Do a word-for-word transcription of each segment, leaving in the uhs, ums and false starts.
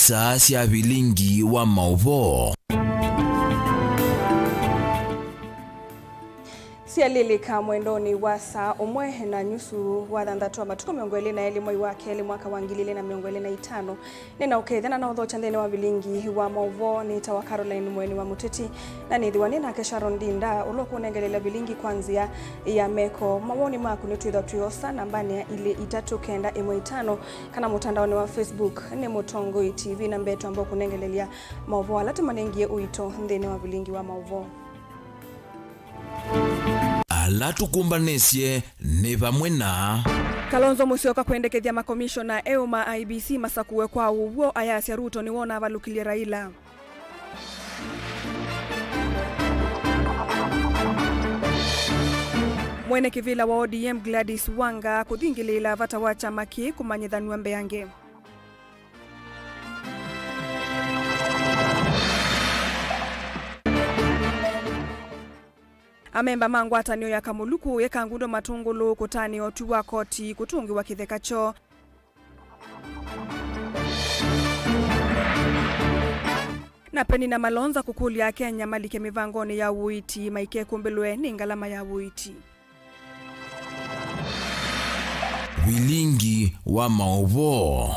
Saa sya vilingi wa maũvoo. Syalĩlĩka mwendonĩ wa saa ũmwe na nyusu wa thanthatũ wa matukũ, mĩongo ĩlĩ na elĩ mwei wa kelĩ mwaka wa ngili ilĩ na mĩongo ĩlĩ na itano. Nĩ na ũkethya na naũthokya nthĩnĩ wa vilingi wa maũvoo. Nĩtawa Caroline Mweni wa Mũteti, na nĩthĩwa nĩ nake Sharon Ndinda, ũla ũkũnengelelya vilingi kwa nzĩa ya meko. Mawoni maku nĩtwĩthwa twĩosa nambanĩ ya ilĩ itatũ kenda ĩmwe itano, kana mũtandaonĩ wa Facebook nĩ Mũtongoi T V, na mbee twamba kũnengelelya maũvoo ala tũmanengie ũito nthĩnĩ wa vilingi wa maũvoo. Ala tũkũmbanĩsye nĩ vamwe na Kalonzo Musyoka kwendekethya makomishona eũ ma I E B C masakuwe kwa ũw'o, ayasya Ruto nĩwe ũnavalũkilye Raila. Mwene kĩvĩla wa O D M Gladys Wanga kũthingĩlĩĩla vata wa kyama kĩĩ kũmanyĩthanw'a mbeange. Amemba ma ngwatanĩo ya Kamũlukũ yeka Ngundo Matũngũlũ kũtanĩa ũtwi wa koti kũtũngĩwa kĩtheka kyoo. Na Penina Malonza kũkũlya Akenya malike mĩvangonĩ ya ũiiti maikekũmbĩlwe nĩ ngalama ya ũiiti. Vilingi wa maũvoo.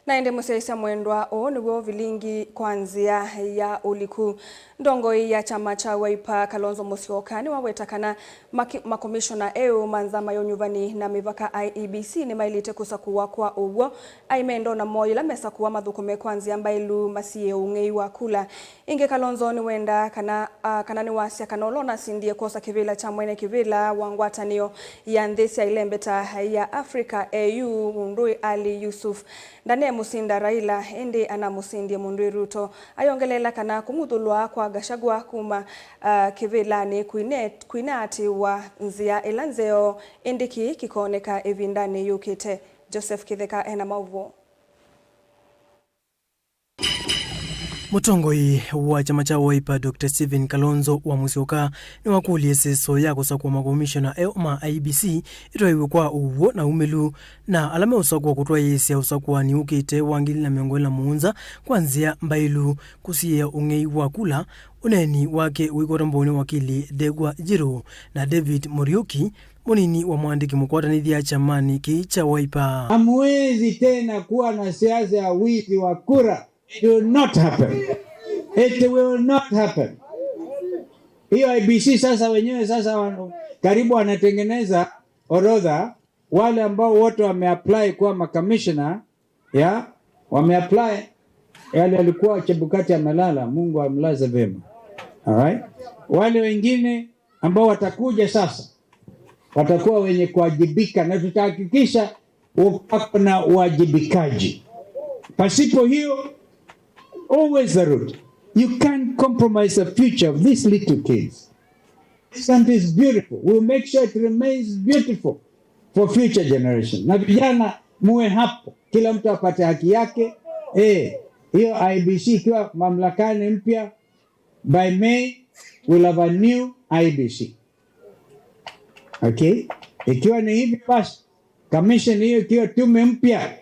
Na ĩndĩ mũsyaĩĩsya mwendwa, ũũ nĩw'o vilingi kwa nzĩa ya ũliku. Ndongoi ya kyama kya Wiper, Kalonzo Musyoka, nĩwaweta kana maki-, makomishona eũ ma nzama ya ũnyuvani na mĩvaka, I E B C, nĩmaĩlĩte kũsakũwa kwa ũw'o. Aimenda ona moo yĩla mesakũwa mathũkũme kwa nzĩa mbaĩlu masiĩe ũng'ei wa kula. Ĩngĩ, Kalonzo nĩwendaa kana, a, kana nĩwasya kana ũla ũnasindie kwosa kĩvĩla kya mwene kĩvĩla wa ngwatanĩo ya nthĩ sya ĩlembeta ya Africa, A U, Mũndũĩ Ali Yusuf, ndaneemũsinda Raila, ĩndĩ anamũsindie Mũndũĩ Ruto. Ayongeleela kana kũng'uthũlwa kwa Gachagua kuma, a, kĩvĩlanĩ kwine-, kwinaatĩĩwa nzĩa ĩla nzeo, ĩndĩ kĩĩ kĩkooneka ĩvindanĩ yũkĩte. Joseph Kĩtheka ena maũvoo. Mũtongoi wa kyama kya Wiper, Doctor Stephen Kalonzo wa Musyoka, nĩwakũlya ĩsĩso ya kũsakũa makomishona eũ ma I E B C ĩtwaĩwe kwa ũw'o na umĩlu, na ala meũsakũa kũtwaĩĩsya ũsakũani ũkĩte wa ngili na mĩongo ĩlĩ na mũonza kwa nzĩa mbaĩlu kũsiĩĩa ũng'ei wa kula. Ũneeni wake wĩkwatwa mbonĩ wakili Ndegwa Njiru na David Muriuki, mũnini wa mũandĩki mũkwatanĩthya kyamanĩ kĩĩ kya Wiper. Hamwezi tena kuwa na siasa ya wizi wa kura. It will not happen. It will not happen. Hiyo I E B C sasa wenyewe sasa wa-, karibu wanatengeneza orodha, wale ambao wote wameapply kuwa makamishna, ya, wameapply, yale alikuwa Chebukati amelala, Mungu amlaze vema. Alright? Wale wengine ambao watakuja sasa, watakuwa wenye kuwajibika, na tutahakikisha wako na uwajibikaji. Pasipo hiyo, always the root. You can't compromise the future of these little kids. This country is beautiful. We'll make sure it remains beautiful for future generation. Na vijana, muwe hapo, kila mtu apate haki yake. Eh, hiyo I E B C ikiwa mamlakani mpya, by May, we'll have a new I E B C. Okay? Ikiwa ni hivyo basi, commission hiyo ikiwa tume mpya,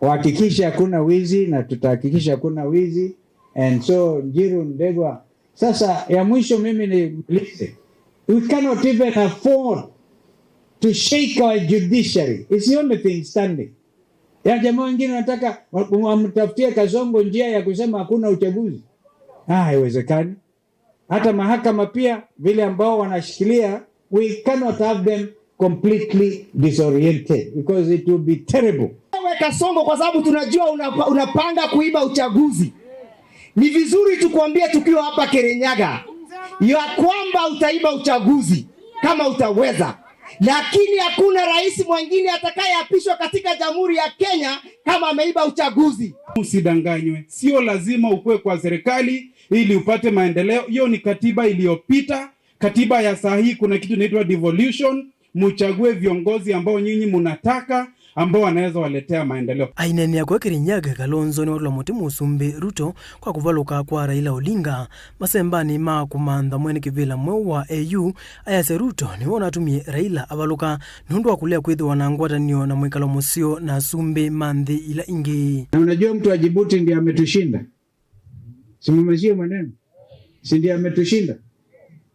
wahakikishe hakuna wizi na tutahakikisha hakuna wizi. And so, Njiru, Ndegwa, sasa ya mwisho mimi nimalize. We cannot even afford to shake our judiciary. It's the only thing standing. Ya jamaa wengine wanataka wa-, wamtafutie Kasongo njia ya kusema hakuna uchaguzi. Ah, haiwezekani. Hata mahakama pia vile ambao wanashikilia, we cannot have them completely disoriented because it will be terrible. Wewe Kasongo, kwa sababu tunajua unapa-, unapanga kuiba uchaguzi. Ni vizuri tukuambie tukiwa hapa Kirinyaga ya kwamba utaiba uchaguzi kama utaweza. Lakini hakuna rais mwingine atakayeapishwa katika Jamhuri ya Kenya kama ameiba uchaguzi. Usidanganywe, sio lazima ukuwe kwa serikali ili upate maendeleo. Hiyo ni katiba iliyopita. Katiba ya saa hii kuna kitu inaitwa devolution. Mchague viongozi ambao nyinyi mnataka, ambao wanaweza waletea maendeleo. Aineenea kwa Kirinyaga, Kalonzo nĩwatũla mũtĩ Mũsumbĩ Ruto kwa kũvalũka kwa Raila Odinga masembanĩ ma kũmantha mwene kĩvĩla mweũ wa A U, ayasya Ruto nĩwe ũnatumie Raila avalũka nũndũ wa kũlea kwĩthĩwa na ngwatanĩo na mwĩkalo mũseo na asumbĩ ma nthĩ ila ingĩ. Na unajua mtu wa Djibouti ndiye ametushinda, si mumesikia maneno, si ndiye ametushinda?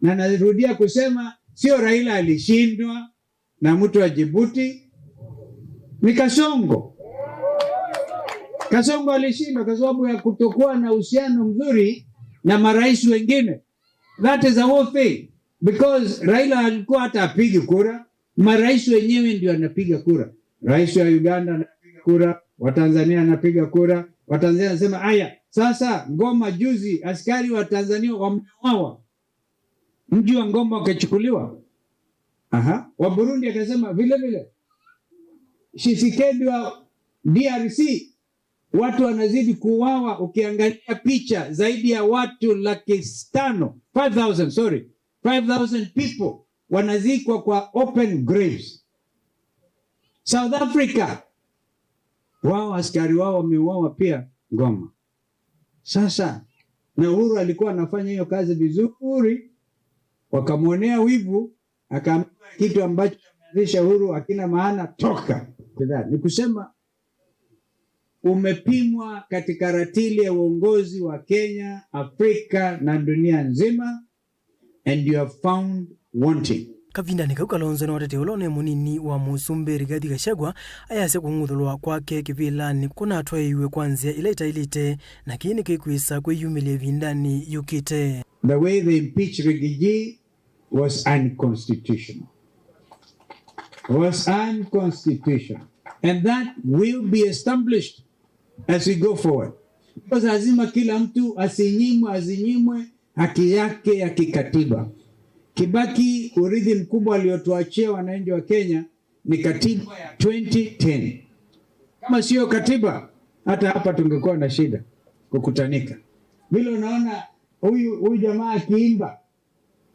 Na narudia kusema, sio Raila alishindwa na mtu wa Djibouti, ni Kasongo. Kasongo alishindwa kwa sababu ya kutokuwa na uhusiano mzuri na marais wengine. That is a whole thing. Because Raila alikuwa hata apigi kura, marais wenyewe ndio anapiga kura. Rais wa Uganda anapiga kura, wa Tanzania anapiga kura, wa Tanzania anasema, "Aya, sasa Goma juzi askari wa Tanzania wameuawa." Mji wa Goma ukachukuliwa. Aha. Wa Burundi akasema vile vile. Tshisekedi wa D R C, watu wanazidi kuuawa. Ukiangalia picha, zaidi ya watu laki tano, five thousand, sorry, five thousand people wanazikwa kwa open graves. South Africa, wao askari wao wameuawa pia Goma. Sasa, na Uhuru alikuwa anafanya hiyo kazi vizuri, wakamwonea wivu, akaambiwa kitu ambacho ameanzisha Uhuru hakina maana, toka. Ni kusema umepimwa katika ratili ya uongozi wa Kenya, Afrika na dunia nzima, and you are found wanting. Kavindanĩ kau, Kalonzo nĩwatetie ũla ũnaĩ mũnini wa Mũsumbĩ Rigathi Gachagua ayasya kũng'uthũlwa kwake kĩvĩlanĩ kũnatwaĩiw'e kwa nzĩa ĩla ĩtaĩlĩte, na kĩĩ nĩkĩkwĩsa kwĩyumĩlya ĩvindanĩ yũkĩte. The way they impeached Rigiji was unconstitutional. Was unconstitutional. And that will be established as we go forward. Because lazima kila mtu asinyimwe, asinyimwe haki yake ya kikatiba. Kibaki, urithi mkubwa aliotuachia wananchi wa Kenya ni katiba ya twenty ten. Kama sio katiba, hata hapa tungekuwa na shida kukutanika. Vile unaona huyu, huyu jamaa akiimba,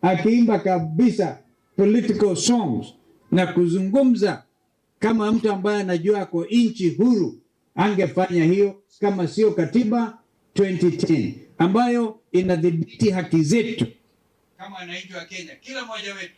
akiimba kabisa political songs na kuzungumza kama mtu ambaye anajua ako nchi huru, angefanya hiyo kama sio katiba twenty ten ambayo inadhibiti haki zetu kama wananchi wa Kenya. Kila mmoja wetu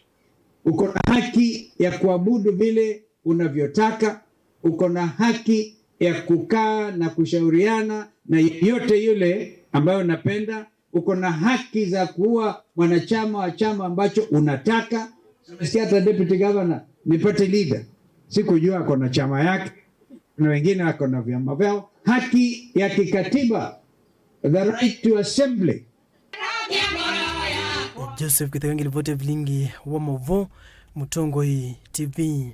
uko na haki ya kuabudu vile unavyotaka, uko na haki ya kukaa na kushauriana na yeyote yule ambayo unapenda, uko na haki za kuwa mwanachama wa chama ambacho unataka. Umesikia hata deputy governor ni party leader. Sikujua ako na chama yake, kuna wengine wako na vyama vyao. Haki ya kikatiba, the right to assembly. Joseph Kitheka ngilipoti ya vilingi wa Mavo, Mũtongoi T V.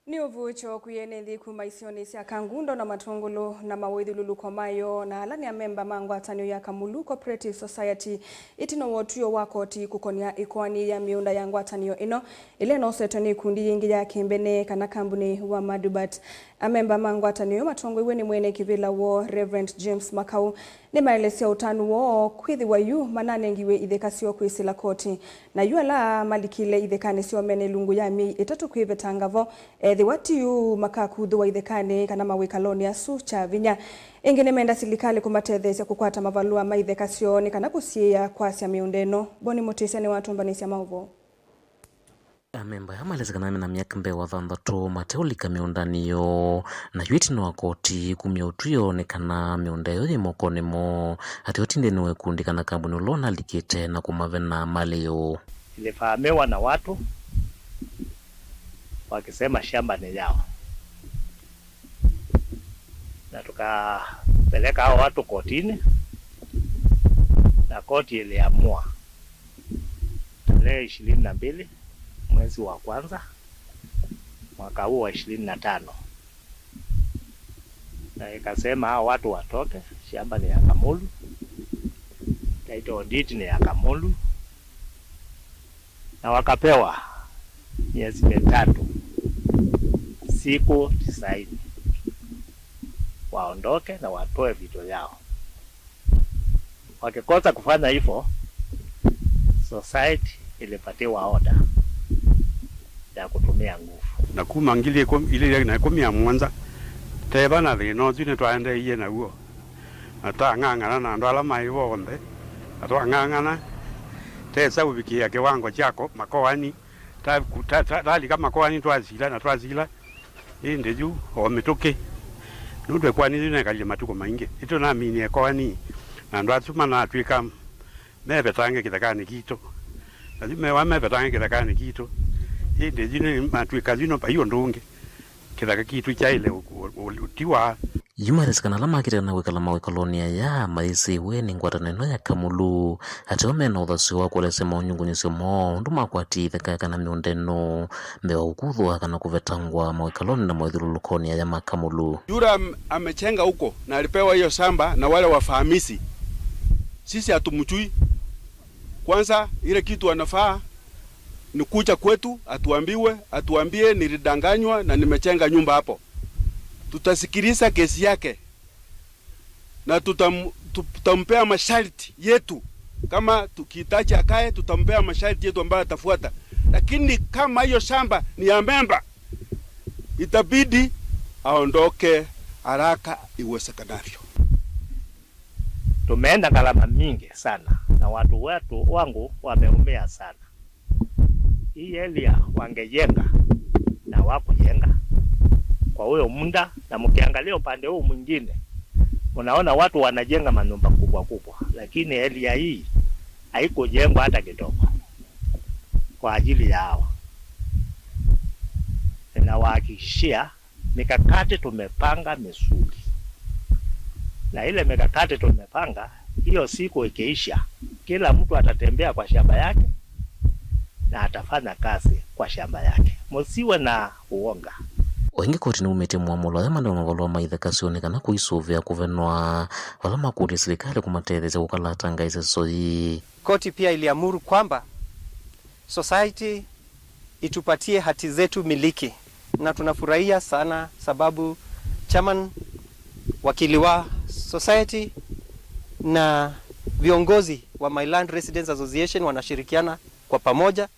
Nĩ ũvuũkyo kwĩ ene nthĩ kuma isionĩ sya Kangundo na Matũngũlũ na mawĩthyũlũlũko mayo, na ala nĩ amemba ma ngwatanĩo ya Kamulu Cooperative Society, ĩtina wa ũtw'ĩo wa koti kũkonya ĩkoani ya mĩũnda ya ngwatanĩo ĩno, ĩla ĩnosetwe nĩ ikundi yĩngĩ ya kĩmbene kana kambuni wa Madubat. Amemba ma ngwatanĩo matongoiw'e nĩ mwene kĩvĩla woo, Reverend James Makau, nĩmaelesya ũtanu woo kwĩthĩwa yu mananengiwe itheka syoo kwĩsĩla koti, na yu ala malikile ithekanĩ syoo mena ilungu ya myei ĩtatũ kwĩvetanga vo, ethĩwa ti ũu makakuthũwa ithekanĩ kana mawĩkalonĩ asu kya vinya. Ĩngĩ nĩmenda silikalĩ kũmatetheesya kũkwata mavalũa ma itheka syoo nĩ kana kũsiĩĩa kwasya mĩũnda ĩno. Boni Mũtĩsya nĩwatũmbanĩsya maũvoo. Amemba aya malesĩ kana mena myaka mbee wa thanthatũ mateũlika mĩũndanĩ yoo, na yu ĩtina wa koti kumya ũtw'ĩo nĩ kana mĩũnda ĩyo yĩ mokonĩ moo, atĩ ũtindĩnĩ wa ikundi kana kambuni ũla ũnalikĩte na kũmavena malĩ yoo. Ilivamiwa na watu wakisema shamba ni yao, na tukapeleka hao watu kotini, na koti iliamua tarehe ishirini na mbili mwezi wa kwanza mwaka huu wa ishirini na tano, na ikasema hao watu watoke, shamba ni ya Kamulu, title deed ni ya Kamulu, na wakapewa miezi mitatu, siku tisaini, waondoke na watoe vitu yao. Wakikosa kufanya hivyo, society ilipatiwa order ya kutumia nguvu. Na kuma ngili ikũmi, ili na ikũmi na mũonza, teva na thĩna ũsu nĩtwaendeeie naw'o, na twang'ang'ana na andũ ala maĩ vo onthe, na twang'ang'ana tesa ũvikĩĩa kĩwango kya ko-, makoani. Ta-, ta-, ta-, talika makoani twasila na twasila, ĩndĩ yu o mĩtũkĩ, nũndũ ĩkoani yĩu nekalile matukũ maingĩ ĩtũnaminie ĩkoani, na andũ asu manatw'ĩka mevetange kĩthekanĩ kitũ. Na yu mewa mevetange kĩthekanĩ kitũ, ĩndĩ yu nĩ matw'ĩka yu no vai ũndũ ũngĩ. Kĩthaka kitũ kyaĩle ũ-, ũ-, ũ-, ũtiwa. Yu maelesya kana ala makĩte na kwĩkala mawĩkalonĩ aya mayĩsĩiwe nĩ ngwatanĩo ĩno ya Kamulu, ateo me na ũthasyo wa kũelesya maũnyungunyĩsyo moo ũndũ makwatie ithaka kana mĩũnda ĩno mbee wa kũkuthwa kana kũvetangwa mawĩkalonĩ na mawĩthyũlũlũkonĩ aya ma Kamulu. Yule am-, amechenga huko na alipewa hiyo shamba na wale wafahamishi. Sisi hatumjui. Kwanza, ile kitu anafaa ni kuja kwetu, atuambiwe, atuambie, "Nilidanganywa na nimechenga nyumba hapo." Tutasikiliza kesi yake na tutam-, tu-, tutampea masharti yetu. Kama tukihitaji akae, tutampea masharti yetu ambayo atafuata. Lakini kama hiyo shamba ni ya memba, itabidi aondoke haraka iwezekanavyo. Tumeenda gharama mingi sana na watu wetu wangu wameumia sana. Hii area wangejenga na wakujenga kwa huyo muda, na mkiangalia upande huu mwingine, unaona watu wanajenga manyumba kubwa kubwa, lakini area hii haikujengwa hata kidogo kwa ajili ya hawa. Ninawahakikishia mikakati tumepanga mizuri, na ile mikakati tumepanga, hiyo siku ikiisha, kila mtu atatembea kwa shamba yake na atafanya kazi kwa shamba yake. Musiwe na uoga. O ĩngĩ, koti nĩumĩtye mũamũlo ya mandĩko mavalũa ma ithaka syonekana kũisũvĩa kũvenwa vala makũlya silikalĩ kũmatetheesya kũkalata ngaĩ sya soi. Koti pia iliamuru kwamba society itupatie hati zetu miliki, na tunafurahia sana sababu chairman, wakili wa society na viongozi wa My Land Residents Association wanashirikiana kwa pamoja.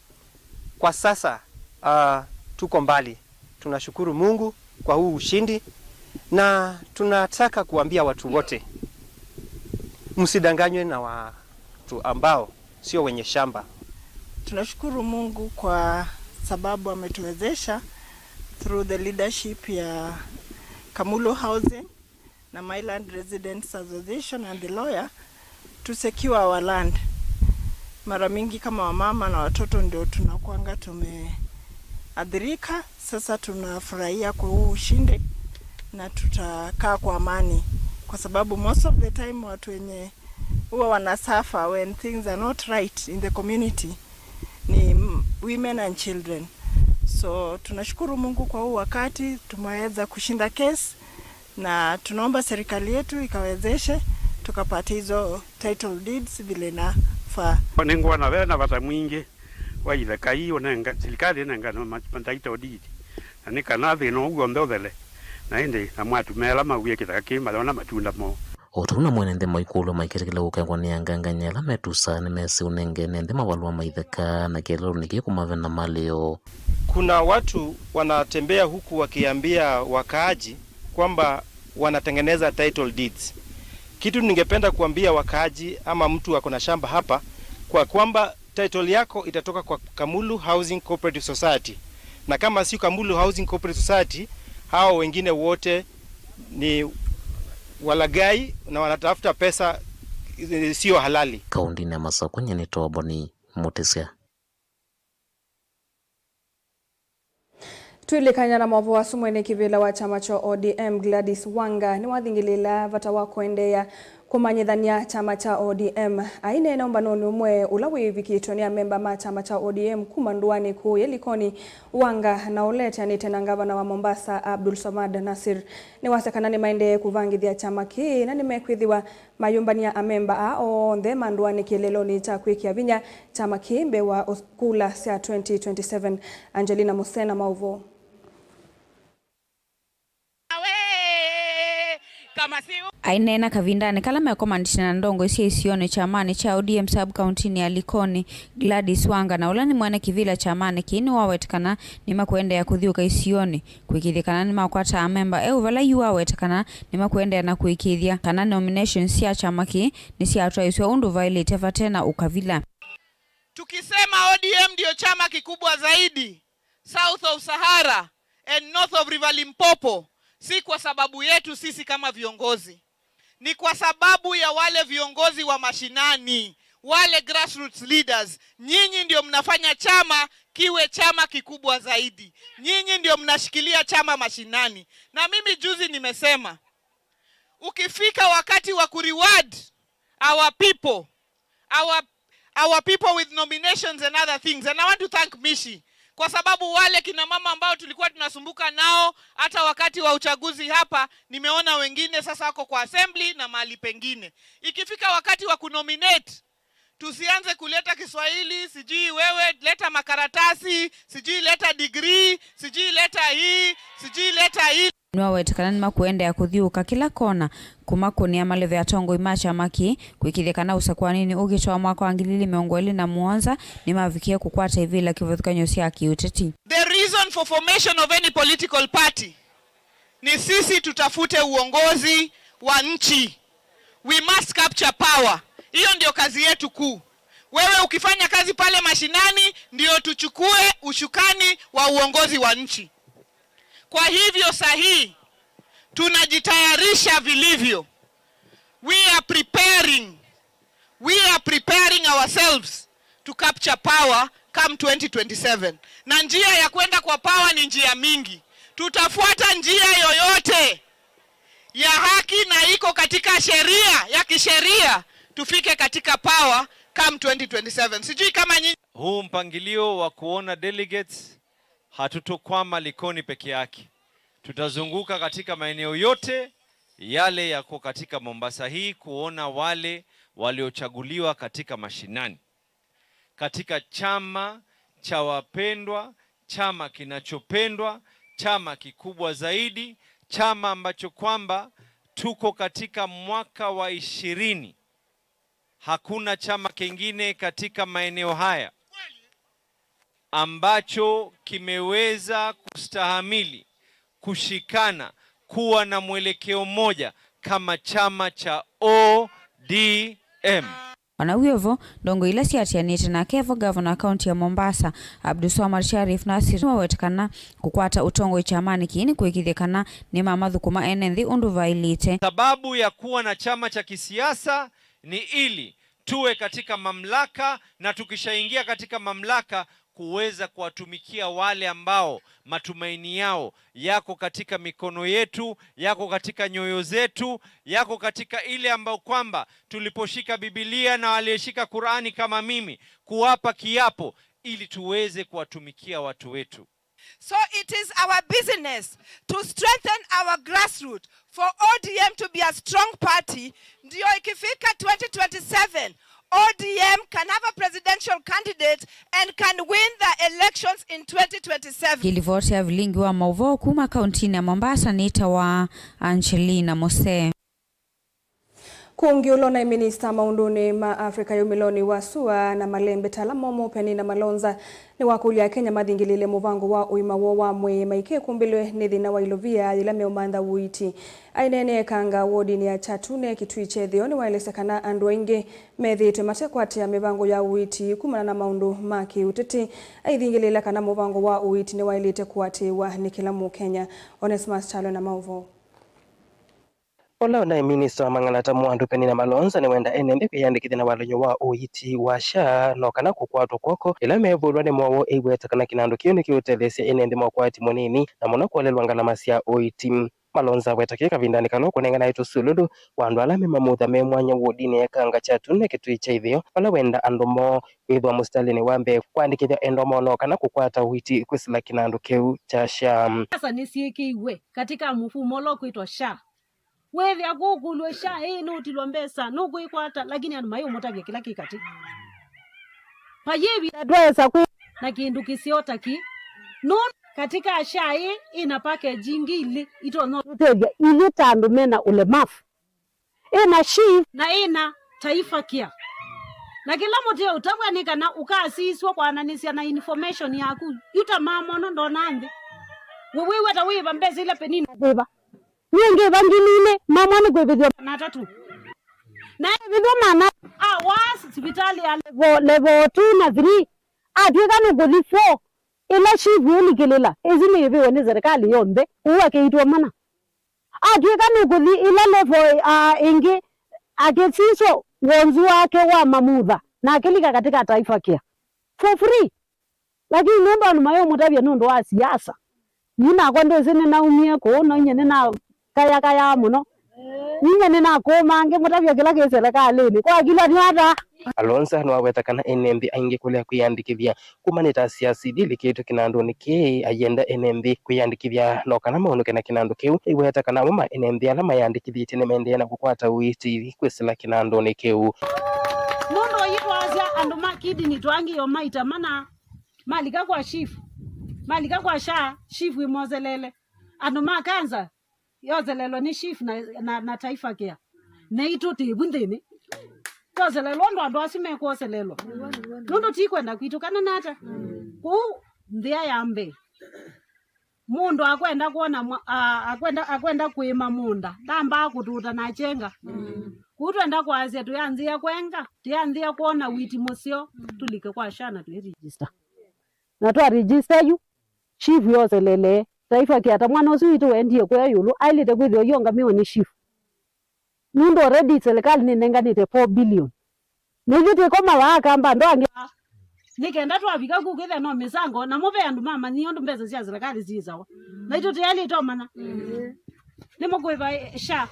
Kwa sasa, ah, tuko mbali. Tunashukuru Mungu kwa huu ushindi, na tunataka kuambia watu wote, msidanganywe na watu ambao sio wenye shamba. Tunashukuru Mungu kwa sababu ametuwezesha through the leadership ya Kamulu Housing na My Land Residents Association and the lawyer to secure our land. Mara mingi kama wamama na watoto ndio tunakuanga tumeathirika. Sasa tunafurahia kwa huu ushindi na tutakaa kwa amani, kwa sababu most of the time watu wenye huwa wanasuffer when things are not right in the community ni m-, women and children. So tunashukuru Mungu kwa huu wakati tumeweza kushinda case, na tunaomba serikali yetu ikawezeshe tukapate hizo title deeds vile inafaa. Nĩngwona ve na vata mwingĩ wa ithaka ii ũnenga, silikalĩ ĩnengane ma, ma title deed, na nĩ kana thĩna ũu w'onthe ũthele, na ĩndĩ na mwatu me ala mawie kĩthaka kĩu mayona matunda moo. O ta ũu na mwene nthĩ maikũlwa maiketĩkĩla kũkengwa nĩ angangany'a ala metusaa nĩmesĩ ũnengene nthĩ mavalũa ma ithaka na kĩeleelo nĩ kĩĩ kũmavena malĩo. Kuna watu wanatembea huku wakiambia wakaaji kwamba wanatengeneza title deeds. Kitu ningependa kuambia wakaaji ama mtu ako na shamba hapa, kwa kwamba title yako itatoka kwa Kamulu Housing Cooperative Society. Na kama si Kamulu Housing Cooperative Society, hao wengine wote ni walaghai na wanatafuta pesa, eh, sio halali. Kaũntĩnĩ ya Masakũ, nyie nĩ Toboni Mũtĩsya. Twĩlĩkany'a na maũvoo asu, mwene kĩvĩla wa kyama kya O D M Gladys Wanga nĩwathingĩlĩĩla vata wa kũendeea kũmanyĩthany'a kyama kya O D M. Aineena ũmbanonĩ ũmwe ũla wĩĩvikĩtwe nĩ amemba ma kyama kya O D M kuma ndũanĩ kũũya Likoni, Wanga na ũla eteanĩte na ngavana wa Mombasa Abdul Samad Nasir nĩwasya kana nĩmaendee kũvangĩthya kyama kĩĩ na nĩmekwĩthĩwa mayũmbany'a amemba aa onthe ma ndũanĩ kĩeleelonĩ kya kwĩkĩa vinya kyama kĩĩ mbee wa kula sya twenty twenty-seven. Angelina Musena, maũvoo. Aineena kavindanĩ kala mekomanĩtye na ndongoi sya isionĩ kyamanĩ kya O D M sub-county-nĩ ya Likoni, Gladys Wanga, na ũla nĩ mwene kĩvĩla kyamanĩ kĩĩ, nĩwaweta kana nĩmakũendeea kũthyũũka isionĩ kũĩkĩĩthya kana nĩmakwata amemba eũ, vala yu aweta kana nĩmakũendeea na kũĩkĩĩthya kana nominations sya kyama kĩĩ nĩsyatwaĩĩsw'a ũndũ vaĩlĩte vate na ũkavila. Tukisema O D M ndio chama kikubwa zaidi South of Sahara and North of River Limpopo, si kwa sababu yetu sisi kama viongozi, ni kwa sababu ya wale viongozi wa mashinani, wale grassroots leaders. Nyinyi ndio mnafanya chama kiwe chama kikubwa zaidi, nyinyi ndio mnashikilia chama mashinani. Na mimi juzi nimesema, ukifika wakati wa kureward our people, our, our people with nominations and other things. And I want to thank Mishi, kwa sababu wale kina mama ambao tulikuwa tunasumbuka nao hata wakati wa uchaguzi hapa, nimeona wengine sasa wako kwa assembly na mahali pengine. Ikifika wakati wa kunominate, tusianze kuleta Kiswahili, sijui wewe leta makaratasi, sijui leta degree, sijui leta hii, sijui leta hii. Nĩwaweta kana nĩmakũendeea kũthyũũka kĩla kona kũmakũnĩa maleve atongoi ma kyama kĩĩ kũĩkĩĩthya kana ũsakũanĩnĩ ũkĩte wa mwaka wa ngili ilĩ mĩongo ĩlĩ na mũonza nĩmavikie kũkwata ivĩla kĩvathũkany'o sya kĩũteti. The reason for formation of any political party ni sisi tutafute uongozi wa nchi. We must capture power. Hiyo ndio kazi yetu kuu. Wewe ukifanya kazi pale mashinani, ndio tuchukue ushukani wa uongozi wa nchi. Kwa hivyo saa hii tunajitayarisha vilivyo. We are preparing. We are preparing ourselves to capture power come twenty twenty-seven. Na njia ya kwenda kwa power ni njia mingi. Tutafuata njia yoyote ya haki na iko katika sheria, ya kisheria, tufike katika power come twenty twenty-seven. Sijui kama nyinyi Huu mpangilio wa kuona delegates, hatutokwama Likoni peke yake. Tutazunguka katika maeneo yote yale yako katika Mombasa hii kuona wale waliochaguliwa katika mashinani, katika chama cha wapendwa, chama kinachopendwa, chama kikubwa zaidi, chama ambacho kwamba tuko katika mwaka wa ishirini. Hakuna chama kingine katika maeneo haya ambacho kimeweza kustahamili, kushikana, kuwa na mwelekeo mmoja kama chama cha O D M. O na wĩ o vo, ndongoi ila siatianĩte nake vo, ngavana wa kaunti ya Mombasa, Abdulswamad Sharif Nasir, nĩwaweta kana kũkwata ũtongoi kyamanĩ kĩĩ nĩ kũĩkĩĩthya kana nĩmamathũkũma ene nthĩ ũndũ vaĩlĩte. Sababu ya kuwa na chama cha kisiasa ni ili tuwe katika mamlaka, na tukishaingia katika mamlaka, kuweza kuwatumikia wale ambao matumaini yao yako katika mikono yetu, yako katika nyoyo zetu, yako katika ile ambayo kwamba tuliposhika Biblia na walioshika Qur'ani kama mimi, kuwapa kiapo ili tuweze kuwatumikia watu wetu. So it is our business to strengthen our grassroots for O D M to be a strong party, ndio ikifika twenty twenty-seven, O D M can have a presidential candidate and can win the elections in twenty twenty-seven. Kĩlivoti ya vilingi wa maũvoo kuma kauntinĩ ya Mombasa nĩtawa Angelina Mose. Kũngĩ, ũla ũnaĩ minista maũndũnĩ ma Africa ya umĩlonĩ wa sua na malembe ta ala momũ, Penina Malonza, nĩwakũlya Akenya mathingĩlĩĩle mũvango wa ũima woo wa mwĩĩ maikĩkũmbĩlwe nĩ thĩna wa ilovia yĩla meũmantha ũiiti. Aineenea Ekanga wodinĩ ya Kyatune, Kitui kya Ĩtheo, nĩwaelesya kana andũ aingĩ methĩĩtwe matekwatĩĩa mĩvango ya ũiiti kumana na maũndũ ma kĩũteti. Aithingĩlĩĩla kana mũvango wa ũiiti nĩwaĩlĩte kũatĩĩwa nĩ kĩla Mũkenya. Onesmus Kyalo na maũvoo. Ũla ũnaĩ minista wa mang'ana ta Mwandũ, Penina Malonza, nĩwenda ene nthĩ kwĩyandĩkĩthya na walany'o wa ũiiti wa SHA, no kana kũkwatwa kw'oko ĩla mevũlwa nĩ mowau, eiweta kana kĩnandũ kĩu nĩkĩũtetheesya ene nthĩ mokwati mũnini, na mũno kũelelwa ngalama sya ũiiti. Malonza aweta kĩĩ kavindanĩ kala ũkũnenganae tũsululu wa andũ ala memamutha me mwanya wodinĩ ya Ekanga, Kyatune, Kitui kya Ĩtheo, vala wenda andũ moo kwĩthwa mũsitalĩnĩ wa mbee kwandĩkĩthya endwa moo no kana kũkwata ũiiti kwĩsĩla kĩnandũ kĩu kya SHA. Sasa nĩsyĩkĩiwe katika mfumo ũla ũkwĩtwa SHA. Wĩthĩa kũkũlw'a SHA ĩĩ nũtilwa mbesa, nũkwĩkwata, lakini andũ mayĩũmũtavya kĩla kĩ katĩ. Vayĩ ĩvinda ndwaesa kwĩ na kĩndũ kĩseo ta kĩ. Nũndũ Katika SHA ĩ, ĩna package ingĩ ilĩ itonya ũtũtethya ithyĩ ta andũ mena ũlemavu. Ĩna SHIF na ĩna Taifa Care. Na kĩla mũtĩ ũtavw'a nĩ kana ũkasiswa kwananĩsya na information yaku. Yu ta mama ũno ndona nthĩ. We wĩw'a ta wĩva mbesa ila Penina athĩva. Nĩngĩva ngili ilĩ, mamwe nĩ kwĩvĩthw'a maana atatũ. Na ĩvĩthw'a maana awa sivitalĩ ya level, level two na three, atw'ĩka nũkũthi four, ĩla SHIF ũlikĩlĩla, ĩsu nĩyĩvĩwe nĩ serikali yonthe, ũu akĩitwa mana. Atw'ĩka nũkũthi ĩla level, ah, ĩngĩ, akĩsiswa wonzu wake wa mamutha, na akĩlika katika Taifa Care for free. Lakini nũndũ andũ mayũmũtavya nũndũ wa siasa, yu nakwa ndwĩsĩ nĩnaumie kũu, no inyie nĩnakayakayaa mũno. Inyie nĩnakũũmaa ngĩmũtavya kĩla kĩ selekalĩnĩ. Kwa kila nĩ ata? Alonza nĩwaweta kana ene nthĩ aingĩ kũlea kwĩyandĩkĩthya kuma nĩ ta siasa ilikĩtwe kĩnandũnĩ kĩĩ, ayenda ene nthĩ kwĩyandĩkĩthya no kana maũnũke na kĩnandũ kĩu. Aiweta kana amwe ma ene nthĩ ala mayandĩkĩthĩtye nĩmaendee na kũkwata ũiiti kwĩsĩla kĩnandũnĩ kĩu. Nũndũ ũyĩtwaasya andũ ma kidney twangĩĩo maita mana. Malika kwa SHIF. Malika kwa SHA, SHIF ĩmoselele. Andũ ma cancer, yoselelwa nĩ SHIF na, na, na Taifa Care. Naitũ tĩvu nthĩnĩ. Twoselelwa ũndũ andũ asu mekwoselelwa. Nũndũ ti kwenda kwitũ kana nata. Kũu nthĩa ya mbee. Mũndũ akwenda kwona mwa-, a-, akwenda, akwenda kũĩma mũũnda, ndambaa kũtũta na kyenga. Kũu twenda kwasya tũyanzĩa kwenga, tũyanzĩa kwona witi mũseo, tũlike kwa SHA na twĩ register. Na twa register yu, SHIF yoselele, Taifa Care ta mwana ũsu witũ wendie kũya ĩũlũ, aĩlĩte kwĩthĩwa yu ongamĩwa nĩ SHIF. Nũndũ already serikali nĩnenganĩte four billion. Na ithyĩ twĩkoma vaa kamba andũ angĩ. Nĩ kenda twavika ku kwĩthĩa no mĩsango, namo ve andũ mamanyie ũndũ mbesa sya serikali syĩsawa. Na itũ tĩyaĩlĩte ũmanya. Nĩmũkũĩva SHA.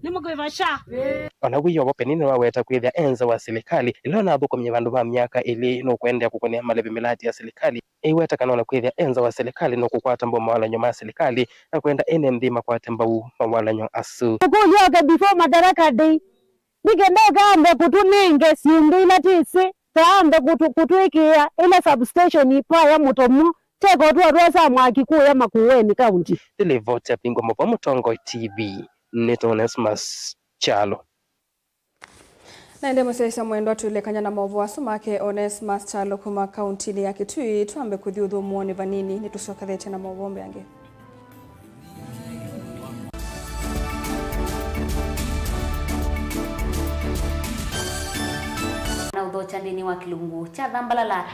Nĩmũkũĩva SHA. O na wĩ o vo, Penina nĩwaweta kwĩthĩa e nza wa silikalĩ, ĩla ũnathũkũmie vandũ va myaka ĩlĩ, nũkũendeea kũkũnĩa maleve mĩlatĩ ya silikalĩ. Aiweta kana o na kwĩthĩa e nza wa silikalĩ, nũkũkwata mbau mawalany'o ma silikalĩ na kwenda ene nthĩ makwate mbau mawalany'o asu. Ũkũlyo oke before Madaraka Day, nĩ kenda ũkaambe kũtũnenge syĩndũ ila twĩsĩ, taambe kũtũ-, kũtwĩkĩĩa ĩla substation ipaya mũtomo, teko twatwasa mwaki kũya Makueni County. Nĩ livoti ya Pingo Mavo, Mũtongoi T V, nĩ Onesmus Kyalo. Na ĩndĩ mũsyaĩĩsya mwendwa, twĩlekany'a na maũvoo asu make Onesmus Kyalo kuma kauntinĩ ya Kitui, twambe kũthi ũthũmũonĩ vanini, nĩtũsyokethetye na maũvoo mbeange. Na ũthokya nthĩnĩ wa kĩlungu kya Thambalala.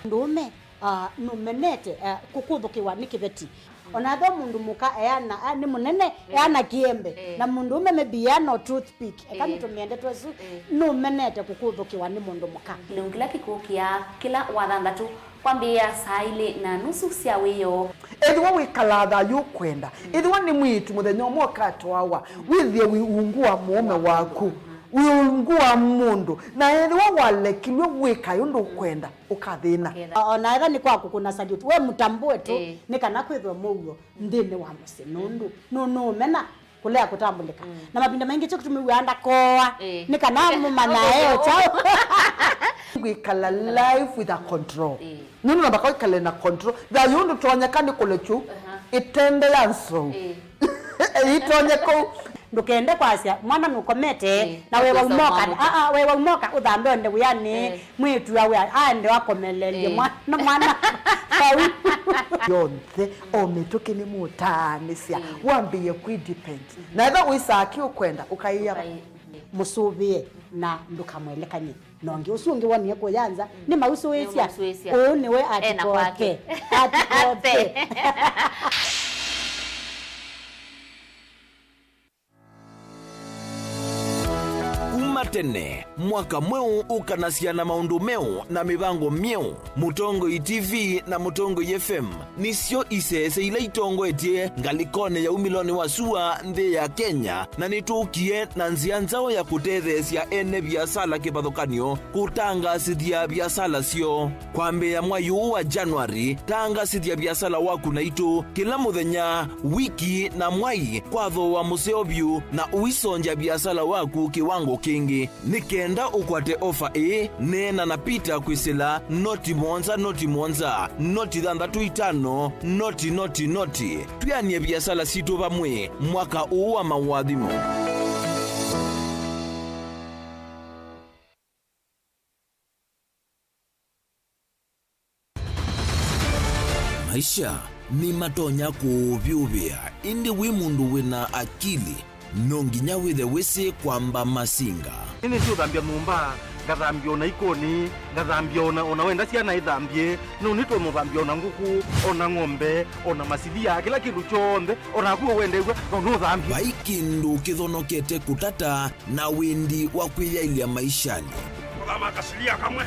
Mũndũũme, ah, nũmenete, ah, kũkũthũkĩwa nĩ kĩveti. Ona ethĩwa mũndũ mũka eana, ah, nĩ mũnene, eh, eana kĩembe. Eh. Na mũndũũme maybe eana o toothpick. Eka, eh, nĩtũmĩe ndeto ĩsu, eh, nũmenete kũkũthũkĩwa nĩ mũndũ mũka. Kĩlungu kĩla kĩkũkĩa kĩla Wathanthatũ kwambĩĩa saa ilĩ na nusu sya wĩoo. Ethĩwa wĩkalaa thayũ ũkwenda, ethĩwa nĩ mwĩĩtu mũthenya ũmwe ũkatwawa, wĩthĩe wĩ ungu wa mũũme waku, wĩ ungu wa mũndũ, na ethĩwa walekilw'e wĩkae ũndũ ũkwenda, ũkathĩna. Ũkethĩa. O na ethĩwa nĩ kwa kũkũna salute, we mũtambũe tu, ĩĩ, nĩ kana kwĩthwe mũuo nthĩnĩ wa mũsyĩ, nũndũ nũ-, nũũmena kũlea kũtambũlĩka. Mm. Na mavinda maingĩ kyo kĩtũmĩw'aa ndakooa, ĩĩ, nĩ kana mũmanyae o kyaũ. Kwĩkala life with a control. Ĩĩ. Nũndũ nambaka wĩkale na control. Thayũ ndũtonyeka nĩ kũlekyu, aha, ĩtende ya nzou. Ĩĩ. Ĩtonye kũu. Ndũkende kwasya mwana nũkomete, ĩĩ, na wewa ũkwĩsa umoka, mwamuka. Aa, wewa umoka ũthambe onde wĩanĩ, ĩĩ, mwĩĩtu awe aende akomelelye, ĩĩ, mwana, mwana vau. Yonthe, o mĩtũkĩ nĩmũtaanĩsya, ĩĩ, wambĩĩe kwĩ depend. Mhm. Na ethĩwa wĩsaa kĩ ũkwenda, ũkaĩa. Ũkai-, ĩĩ, mũsũvĩe na ndũkamwelekany'e. Na ũngĩ ũsu ũngĩ wonie kũya nza, mm, nĩmausũĩsya. Nĩmausũĩsya. Ũũ nĩwe ena kwake. Atikoke. Atikoke. Kuma tene, mwaka mweũ ũkanasya na maũndũ meũ na mĩvango myeũ. Mũtongoi T V na Mũtongoi F M nĩsyo isese ila itongoetye ngalĩkonĩ ya umĩlonĩ wa sua nthĩ ya Kenya, na nĩtũkie na nzĩa nzaũ ya kũtetheesya ene viasala kĩvathũkany'o kũtangaasĩthya viasala syoo. Kwambĩĩa mwai ũũ wa January, tangaasĩthya viasala waku naitũ kĩla mũthenya, wiki, na mwai kwa thooa mũseo vyũ, na ũisongya viasala waku kĩwango kĩngĩ. Nĩ kenda ũkwate ofa ĩĩ, neena na Peter kwĩsĩla noti mũonza, noti mũonza, noti thanthatũ itano, noti, noti, noti. Twĩanĩe viasala sitũ vamwe mwaka ũũ wa maũathimo. Maisha nĩmatonya kũũvyũvĩa, ĩndĩ wĩ mũndũ wĩna akili, no nginya wĩthe wĩsĩ kwamba masinga. Nĩnĩsĩ ũthambya nyũmba, ngathambya ona ikoni, ngathambya ona, ona wenda syana ithambye, no nĩtũmũthambya ona ngũkũ, ona ng'ombe, ona masilia, kĩla kĩndũ kyonthe, ona naku ũwendew'a, no nũthambye. Vai kĩndũ kĩthonokete kũtata na wĩndi wa kwĩyaĩlya maishanĩ. Kũthama kasilia kamwe.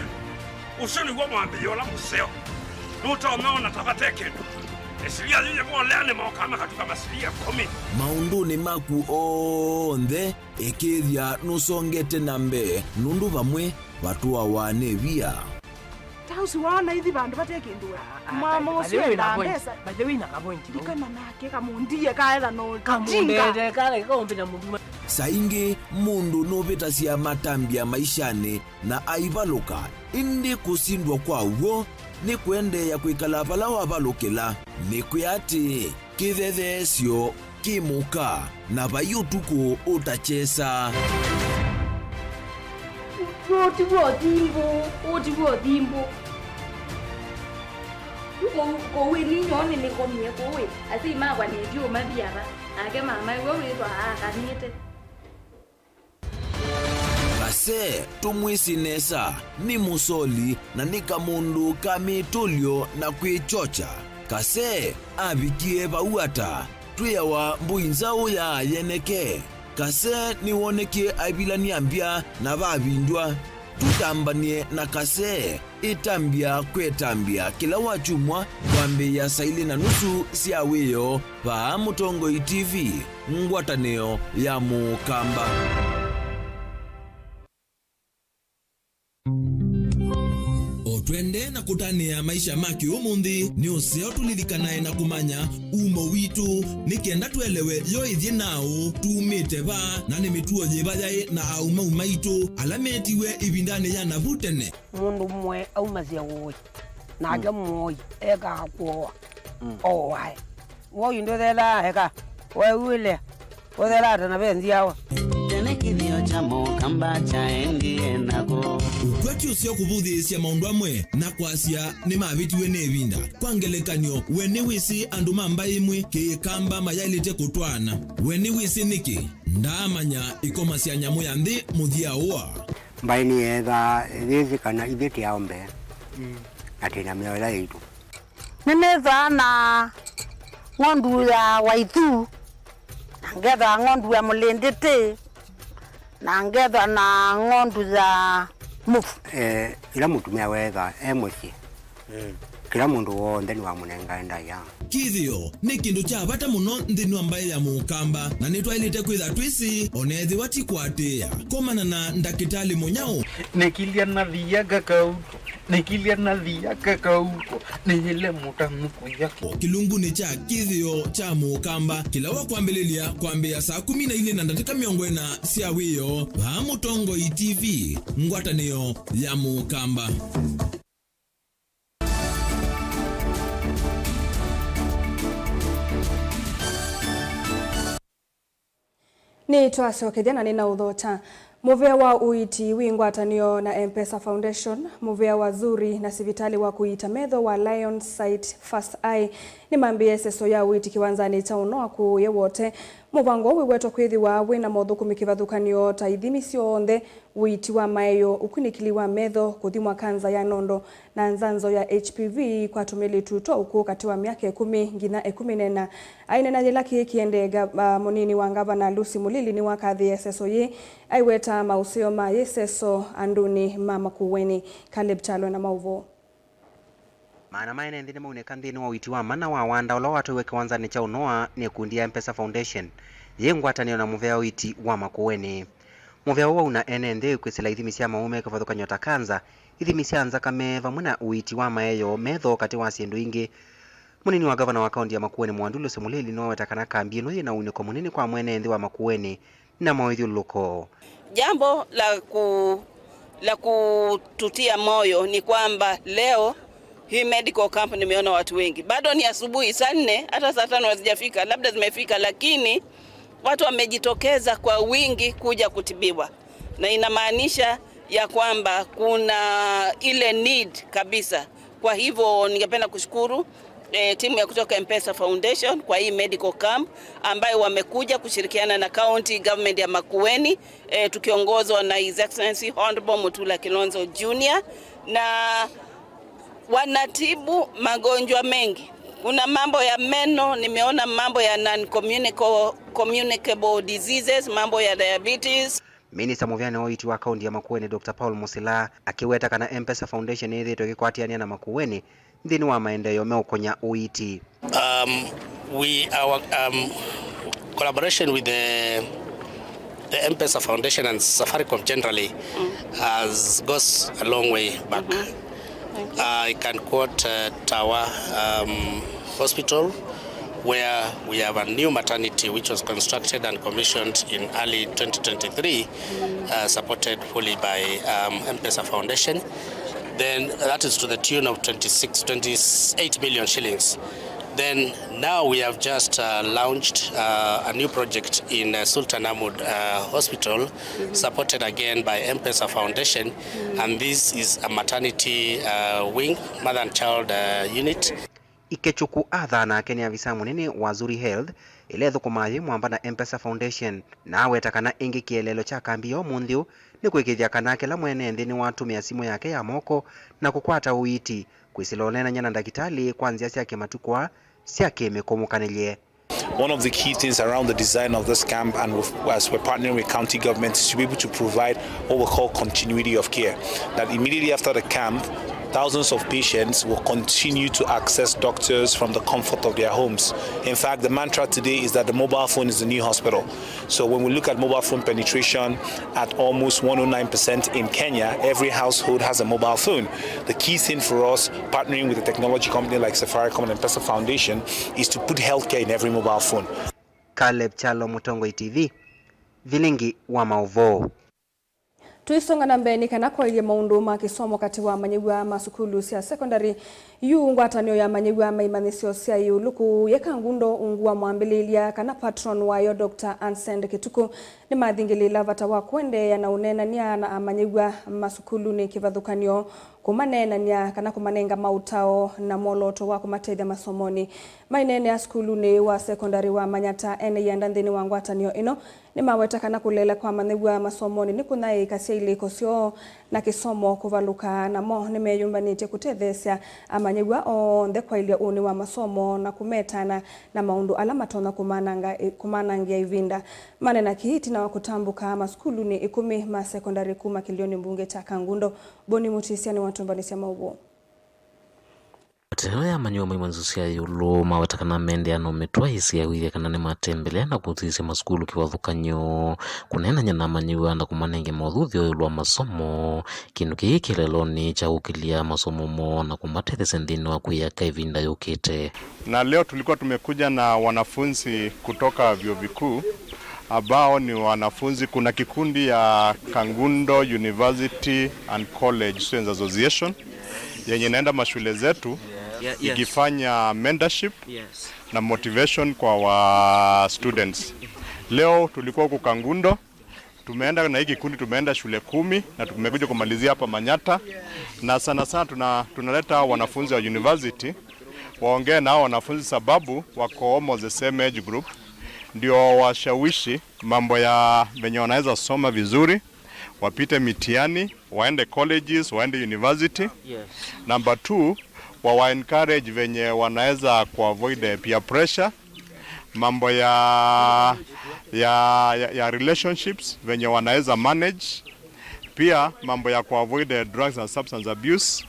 Ũsu nĩw'o mwambĩĩo ũla mũseo. Nũtonya ona ta vate kĩndũ. Ĩsilia yĩyĩvolea nĩmokaa makatuka masilia ĩkũmi. Maũndũnĩ maku onthe, ĩkĩĩthya nũsongete na mbee, nũndũ vamwe vatũawa nĩ via. Ta ũsu waona ithi vandũ vate kĩndũ we. Mama ũsu endaa mbesa. By the way, na kavointi. Ndikana nake kamũndie kaetha no kamũndete kale kaũmbĩna mũndũ. Saa ingĩ mũndũ nũvĩtasya matambya maishanĩ na aivalũka, ĩndĩ kũsindwa kwa w'o nĩ kũendeea kwĩkala vala wavalũkĩla. Nĩkwĩa atĩĩ, kĩthetheesyo kĩ mũka, na vai ũtukũ ũtakyesa. Ũũ ti w'o thimbũ, ũũ ti w'o thimbũ. Yu kũu, kũu ĩ ninyoo nĩnĩkomie kũu ĩ, asyai makwa nĩndiũmavia va, nake mama ĩwe wĩthwa aakanĩte. Kase, tũmwĩsĩ nesa, nĩ mũsoli na nĩ kamũndũ ka mĩtũlyo na kwĩkyokya. Kase avikie vau ata? Twĩawa mbũi nzaũ ya yeneke. Kase nĩwonekie aivilany'a mbya na vavindw'a. Tũtambany'e na Kase, ĩtambya kwetambya kĩla wakyumwa kwambĩĩa saa ilĩ na nusu sya wĩoo vaa Mũtongoi T V, ngwatanĩo ya Mũkamba. O twendee na kũtanĩa maisha ma kĩũmũnthĩ, nĩ ũseo tũlilikanae na kũmanya umo witũ, nĩ kenda tũelewe yo ĩthyĩ naũ, tumĩte va, na nĩ mĩtuo yĩva yaĩ na aumau maitũ ala metiwe ĩvindanĩ ya navu tene. Mũndũ ũmwe aumasya ũĩ, nake mũoi ekaa kũoa, ooae. Woi ndũthelaa eka, weew'ĩle, ũthelaa ta na ve nzyawa. Tene kĩthĩo kya Mũkamba kyaendie nako. Ũkw'a ti ũseo kũvũthĩĩsya maũndũ amwe na kwasya nĩmavĩtiwe nĩ ĩvinda. Kwa ngelekany'o, we nĩwĩsĩ andũ ma mbaĩ ĩmwe Kĩkamba mayaĩlĩte kũtwaana? We nĩwĩsĩ nĩkĩ? Ndaamanya ĩkomasya nyamũ ya nthĩ mũthya ũa. Mbaĩ nĩyeethaa yĩsĩ kana ithyĩ tĩ aũme, na twĩ na mĩao ĩla yaitũ. Nĩnĩthaa na ng'ondu ya waithu, na ngethaa ng'ondu ya mũlĩndĩtĩ, na ngethaa na ng'ondu ya mũvu. Eh, ĩla mũtumĩa weethaa e mũsyĩ, kĩla mũndũ w'onthe nĩwamũnengae ndaĩa. Kĩthĩo nĩ kĩndũ kya vata mũno nthĩnĩ wa mbaĩ ya Mũkamba, na nĩtwaĩlĩte kwĩtha twĩsĩ, o na ethĩwa ti kũatĩĩa. Komana na ndakĩtalĩ mũnyaũ. Nĩkilya na thia kakauto, nĩkilya na thia kakauto, nĩyĩle mũtanu kũya. O kĩlungunĩ kya kĩthĩo kya Mũkamba, kĩla wa kwambĩlĩlya kwambĩĩa saa kũmi na ilĩ na ndatĩka mĩongo ĩna sya wĩoo, vaa Mũtongoi T V, ngwatanĩo ya Mũkamba. Nĩtwasokethya na nĩnaũthokya. Mũvĩa wa ũiiti wĩ ngwatanĩo na M-Pesa Foundation, mũvĩa wa Zuri na sivitalĩ wa kũiita metho wa Lion Sight First Eye nĩmambĩĩe ĩseso ya ũiiti kĩwanzanĩ kya ũnoa kũũ Yewote. Mũvango ũũ wĩwetwa kwĩthĩwa wĩ na mothũkũmi kĩvathũkany'o ta ithimi syonthe, ũiiti wa maeo, ũkunĩkĩli wa metho, kũthimwa kanza ya nondo, na nzanzo ya H P V kwa tũmĩlĩtu twa ũkũũ katĩ wa myaka ĩkũmi nginya ĩkũmi na ĩna. Aineena yĩla kĩĩ kĩendee, nga-, a, mũnini wa ngavana Lucy Mulili nĩwakathĩĩe ĩseso yĩĩ, aiweta maũseo ma yĩseso andũnĩ ma Makueni. Caleb Kyalo na maũvoo. Maana ma ene nthĩ nĩmaunĩka nthĩnĩ wa ũiiti wa mana wa wanda ũla watwaiwe kĩwanzanĩ kya ũnoa nĩ ĩkundi ya M-Pesa Foundation yĩ ngwatanĩo na mũvea ũiiti wa Makueni. Mũvea ũũ wauna ene nthĩ kwĩsĩla ithimi sya maũme kĩvathũkany'o ta kanza, ithimi sya nzakame, vamwe na ũiiti wa maeo, metho, katĩ wa syĩndũ ingĩ. Mũnini wa ngavana wa kaũnti ya Makueni Mwandu Lucy Mulili nĩwaweta kana kambi ĩno yĩ na ũunĩko mũnene kwa mwene nthĩ wa Makueni, na mawĩthyũlũlũko. Jambo la ku, la kututia moyo ni kwamba leo hii medical camp nimeona watu wengi. Bado ni asubuhi, saa nne, hata saa tano hazijafika, labda zimefika, lakini watu wamejitokeza kwa wingi kuja kutibiwa, na inamaanisha ya kwamba kuna ile need kabisa. Kwa hivyo ningependa kushukuru eh, timu ya kutoka M-Pesa Foundation kwa hii medical camp ambayo wamekuja kushirikiana na county government ya Makueni, eh, tukiongozwa na His Excellency Honorable Mutula Kilonzo Junior, na wanatibu magonjwa mengi. Kuna mambo ya meno, nimeona mambo ya non-communicable communicable diseases, mambo ya diabetes. Minista mũvĩanĩ wa ũiiti wa kaunti ya Makueni, Doctor Paul Musila, akĩweta kana M-Pesa Foundation nĩyĩthĩĩtwe ĩkĩkwatĩanĩa na Makueni nthĩnĩ wa maendeeo meũkony'a ũiiti. Um, we, our um, collaboration with the, the M-Pesa Foundation and Safaricom generally has goes a long way back. I can quote uh, Tawa um, Hospital, where we have a new maternity which was constructed and commissioned in early twenty twenty-three, uh, supported fully by um, M-Pesa Foundation. Then that is to the tune of twenty-six, twenty-eight million shillings. Then now we have just uh, launched uh, a new project in uh, Sultan Ahmud uh, Hospital, supported again by M-Pesa Foundation, and this is a maternity uh, wing, mother and child uh, unit. Ikechukwu athaa nake nĩ avisa mũnene wa Zuri Health, ĩla ĩthũkũmaa yĩ mwamba na M-Pesa Foundation, na aweta kana ĩngĩ kĩeleelo kya kambi ya ũmũnthĩ ũũ nĩ kũĩkĩĩthya kana kĩla mwene nthĩ nĩwatũmĩa simũ yake ya moko na kũkwata ũiiti, kwĩsĩla ũneenany'a na ndakĩtalĩ kwa nzĩa sya kĩmatukũ sya kĩmĩkũmũkanĩlye. One of the key things around the design of this camp, and we've, as we're partnering with county government, is to be able to provide what we call continuity of care. That immediately after the camp, thousands of patients will continue to access doctors from the comfort of their homes. In fact, the mantra today is that the mobile phone is the new hospital. So when we look at mobile phone penetration at almost one oh nine percent in Kenya, every household has a mobile phone. The key thing for us, partnering with a technology company like Safaricom and M-Pesa Foundation, is to put healthcare in every mobile phone. Caleb Kyalo, Mũtongoi T V, vilingi wa maũvoo. Tũisonga na mbee, nĩ kana kwaĩlye maũndũ ma kĩsomo katĩ wa amanyĩw'a ma sukulu sya sekondalĩ, yu ngwatanĩo ya amanyĩw'a ma imanyĩsyo sya ĩũlũ kũu Kangundo ungu wa mwambĩlĩĩlya kana patron wayo Doctor Ansend Kĩtukũ nĩmathingĩlĩĩla vata wa kũendeea na ũneenany'a na amanyĩw'a masukulunĩ kĩvathũkany'o, kũmaneenany'a kana kũmanenga maũtao na mwolooto wa kũmatethya masomonĩ. Maineenea sukulunĩ wa sekondalĩ wa Manyata, ene ianda nthĩnĩ wa ngwatanĩo ĩno nĩmaweta kana kũleela kwa amanyĩw'a masomonĩ nĩkũnyaĩĩkasya ilĩko syoo na kĩsomo kũvalũka, namo nĩmeyũmbanĩtye kũtetheesya amanyĩw'a onthe kwaĩlya ũnĩ wa masomo na kũmetana na maũndũ ala matonya kũmananga-, kũmanangĩa ĩvinda. Maneena kĩĩ ĩtina wa kũtambũka masukulunĩ ĩkũmi ma sekondalĩ kuma kĩlĩonĩ mbunge kya Kangundo. Boni Mũtĩsya nĩwatũmbanĩsya maũvoo. Ateo ya amanyĩw'a ma imanyĩsyo sya ĩũlũ maweta kana meendeea na ũmĩtwaĩĩsya wĩthĩa kana nĩmatembelea na kũthĩĩsya masukulu kĩvathũkany'o kũneenany'a na amanyĩw'a na kũmanenga mothuthyo ĩũlũ wa masomo, kĩndũ kĩĩ kĩeleelonĩ kya kũkĩlya masomo moo na kũmatetheesya nthĩnĩ wa kwĩyaka ĩvinda yũkĩte. Na leo tulikuwa tumekuja na wanafunzi kutoka vyuo vikuu ambao ni wanafunzi, kuna kikundi ya Kangundo University and College Students Association yenye inaenda mashule zetu ikifanya mentorship na motivation kwa wa students. Leo tulikuwa huku Kangundo, tumeenda na hii kikundi, tumeenda shule kumi na tumekuja kumalizia hapa Manyata, na sana sana tuna, tunaleta hao wanafunzi wa university waongee na hao wanafunzi, sababu wako almost the same age group, ndio washawishi mambo ya venye wanaweza soma vizuri, wapite mitihani, waende colleges, waende university. Yes. Number two, wawa encourage venye wanaweza kuavoid peer pressure, mambo ya, ya, ya, ya relationships, venye wanaweza manage, pia mambo ya kuavoid drugs and substance abuse.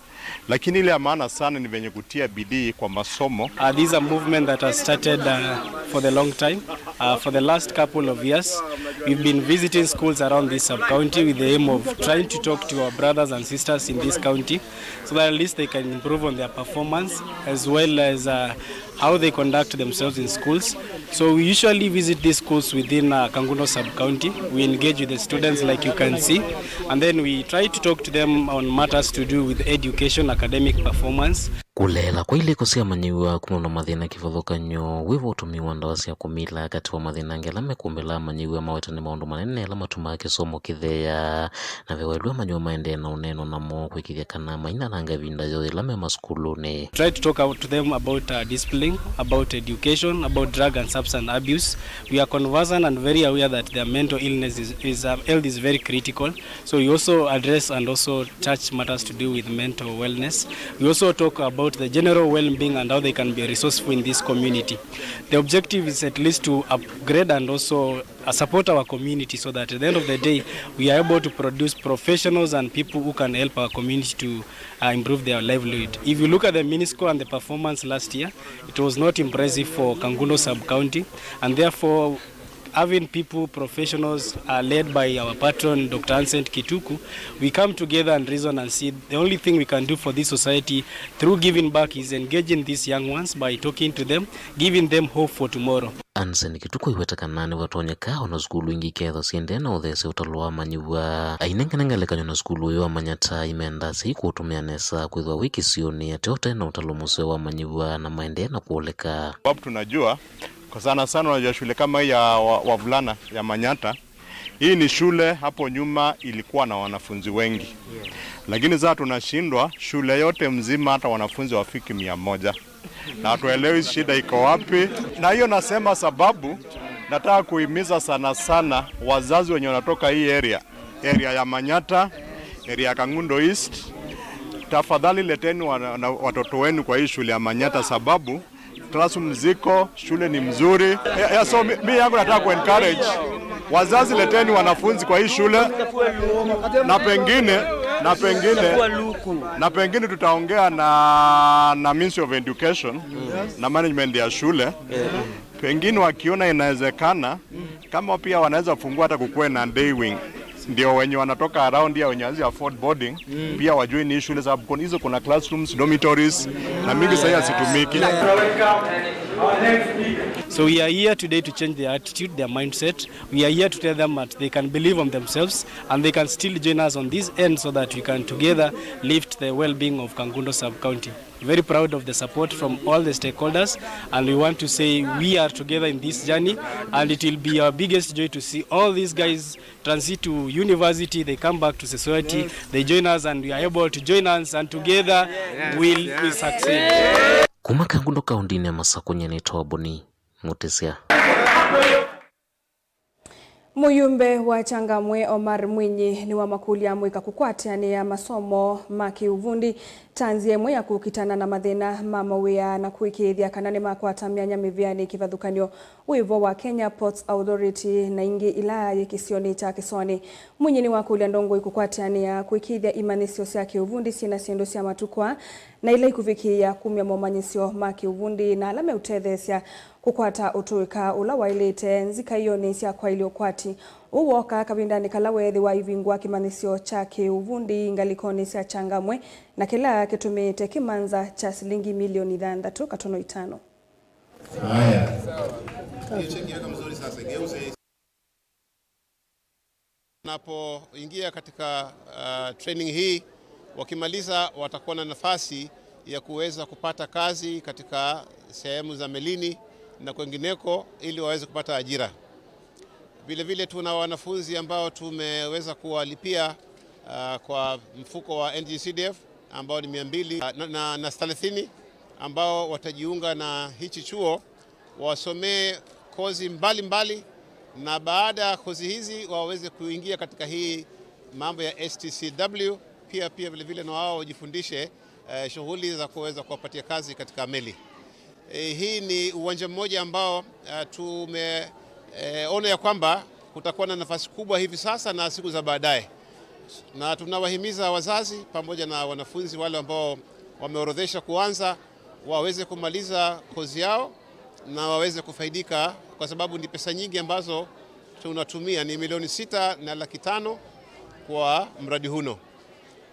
Lakini ile ya maana sana ni venye kutia bidii kwa masomo. Uh, this is a movement that has started uh, for the long time. Uh, for the last couple of years, we've been visiting schools around this sub-county with the aim of trying to talk to our brothers and sisters in this county so that at least they can improve on their performance as well as uh, how they conduct themselves in schools. So we usually visit these schools within uh, Kangundo sub-county. We engage with the students, like you can see, and then we try to talk to them on matters to do with education, academic performance. Kũleela kwa ilĩko sya amanyĩw'a kumana na mathĩna kĩvathũkany'o wĩva ũtũmĩi wa ndawa sya kũmila katĩ wa mathĩna angĩ ala mekũmbĩla amanyĩw'a maweta nĩ maũndũ manene ala matumaa kĩsomo kĩtheea, na ve waĩlw'a amanyĩw'a maendee na ũneeno namo kwĩkĩthya kana mainananga ĩvinda yoo yĩla me masukulunĩ. Try to talk out to them about uh, discipline, about education, about drug and substance abuse. We are conversant and very aware that their mental illness is, is uh, health is very critical. So we also address and also touch matters to do with mental wellness. We also talk about the general well-being and how they can be resourceful in this community. The objective is at least to upgrade and also uh, support our community so that at the end of the day, we are able to produce professionals and people who can help our community to uh, improve their livelihood. If you look at the minisco and the performance last year, it was not impressive for Kangundo sub-county, and therefore having people, professionals uh, led by our patron, Doctor Anson Kituku, we come together and reason and see the only thing we can do for this society through giving back is engaging these young ones by talking to them, giving them hope for tomorrow. Anson Kituku aiweta kana nĩvatonyeka ona sukulu ingĩ ikethwa syendee na ũthesya ũtalo wa amanyĩw'a, ainengane ngelekany'o na sukulu ũyũ wa Manyata imenda syai kũũtũmĩa nesa kwĩthwa wĩ kĩsionĩ ate ũte na ũtalo mũseo wa amanyĩw'a na maendee na kũoleka. Sababu tunajua kwa sana sana, unajua shule kama hii ya wa- wavulana ya Manyata, hii ni shule hapo nyuma ilikuwa na wanafunzi wengi, lakini sasa tunashindwa shule yote mzima hata wanafunzi wafiki mia moja, na hatuelewi shida iko wapi. Na hiyo nasema sababu nataka kuhimiza sana sana wazazi wenye wanatoka hii area, area ya Manyata, area ya Kangundo East, tafadhali leteni wana- na- watoto wenu kwa hii shule ya Manyata, sababu classroom ziko, shule ni mzuri. Ya, ya, so mi, mi yangu nataka kuencourage wazazi, leteni wanafunzi kwa hii shule, na pengine na pengine na pengine tutaongea na, na Ministry of Education na management ya shule, pengine wakiona inawezekana, kama pia wanaweza fungua hata kukuwe na day wing, ndio wenye wanatoka around ya wenye hazi afford boarding pia wajoin hii shule, sababu kuna- hizo kuna classrooms, dormitories na mingi sahii hazitumiki. So we are here today to change their attitude, their mindset. We are here to tell them that they can believe on themselves and they can still join us on this end so that we can together lift the well-being of Kangundo sub-county. Very proud of the support from all the stakeholders, and we want to say we are together in this journey, and it will be our biggest joy to see all these guys transit to university, they come back to society, they join us, and we are able to join hands, and together we'll, we'll succeed. Kuma Kangundo kaũntĩnĩ ya Masakũ, nyie nĩtawa Boni Mũtĩsya. Mũyumbe wa Changamwe Omar Mwinyi nĩwamakũlya amũika kũkwatĩanĩa masomo ma kĩũvundi ta nzĩa ĩmwe ya kũkitana na mathĩna ma mawĩa na kũĩkĩĩthya kana nĩmakwata myanya mĩvĩanĩ kĩvathũkany'o wĩ vo wa Kenya Ports Authority na ingĩ ila yĩ kĩsionĩ kya Kĩsoanĩ. Mwinyi nĩwakũlya ndongoi kũkwatĩanĩa kũĩkĩĩthya imanyĩsyo sya kĩũvundi syĩ na syĩndũ sya matukũ aa na ila ikũvikĩĩa kumya momanyĩsyo ma kĩũvundi na ala meũtetheesya kũkwata ũtũĩka ũla waĩlĩte nzikaĩonĩ sya kwaĩlya ũkwati. Ũu wooka kavindanĩ kala weethĩwa aivingũa kĩmanyĩsyo kya kĩũvundi ngalĩkonĩ sya Changamwe, na kĩla kĩtũmĩĩte kĩmanza kya silingi milioni thanthatũ katono itano. Haya. Wanapoingia katika, uh, training hii, wakimaliza watakuwa na nafasi ya kuweza kupata kazi katika sehemu za melini na kwengineko ili waweze kupata ajira. Vile vile tuna wanafunzi ambao tumeweza kuwalipia, uh, kwa mfuko wa N G C D F ambao ni mia mbili na, na, na thelathini ambao watajiunga na hichi chuo wasomee kozi mbalimbali, na baada ya kozi hizi waweze kuingia katika hii mambo ya S T C W, pia, pia vile vile na wao wajifundishe, eh, shughuli za kuweza kuwapatia kazi katika meli. Eh, hii ni uwanja mmoja ambao, eh, tume, eh, ona ya kwamba kutakuwa na nafasi kubwa hivi sasa na siku za baadaye, na tunawahimiza wazazi pamoja na wanafunzi wale ambao wameorodhesha kuanza waweze kumaliza kozi yao na waweze kufaidika, kwa sababu ni pesa nyingi ambazo tunatumia, ni milioni sita na laki tano kwa mradi huno,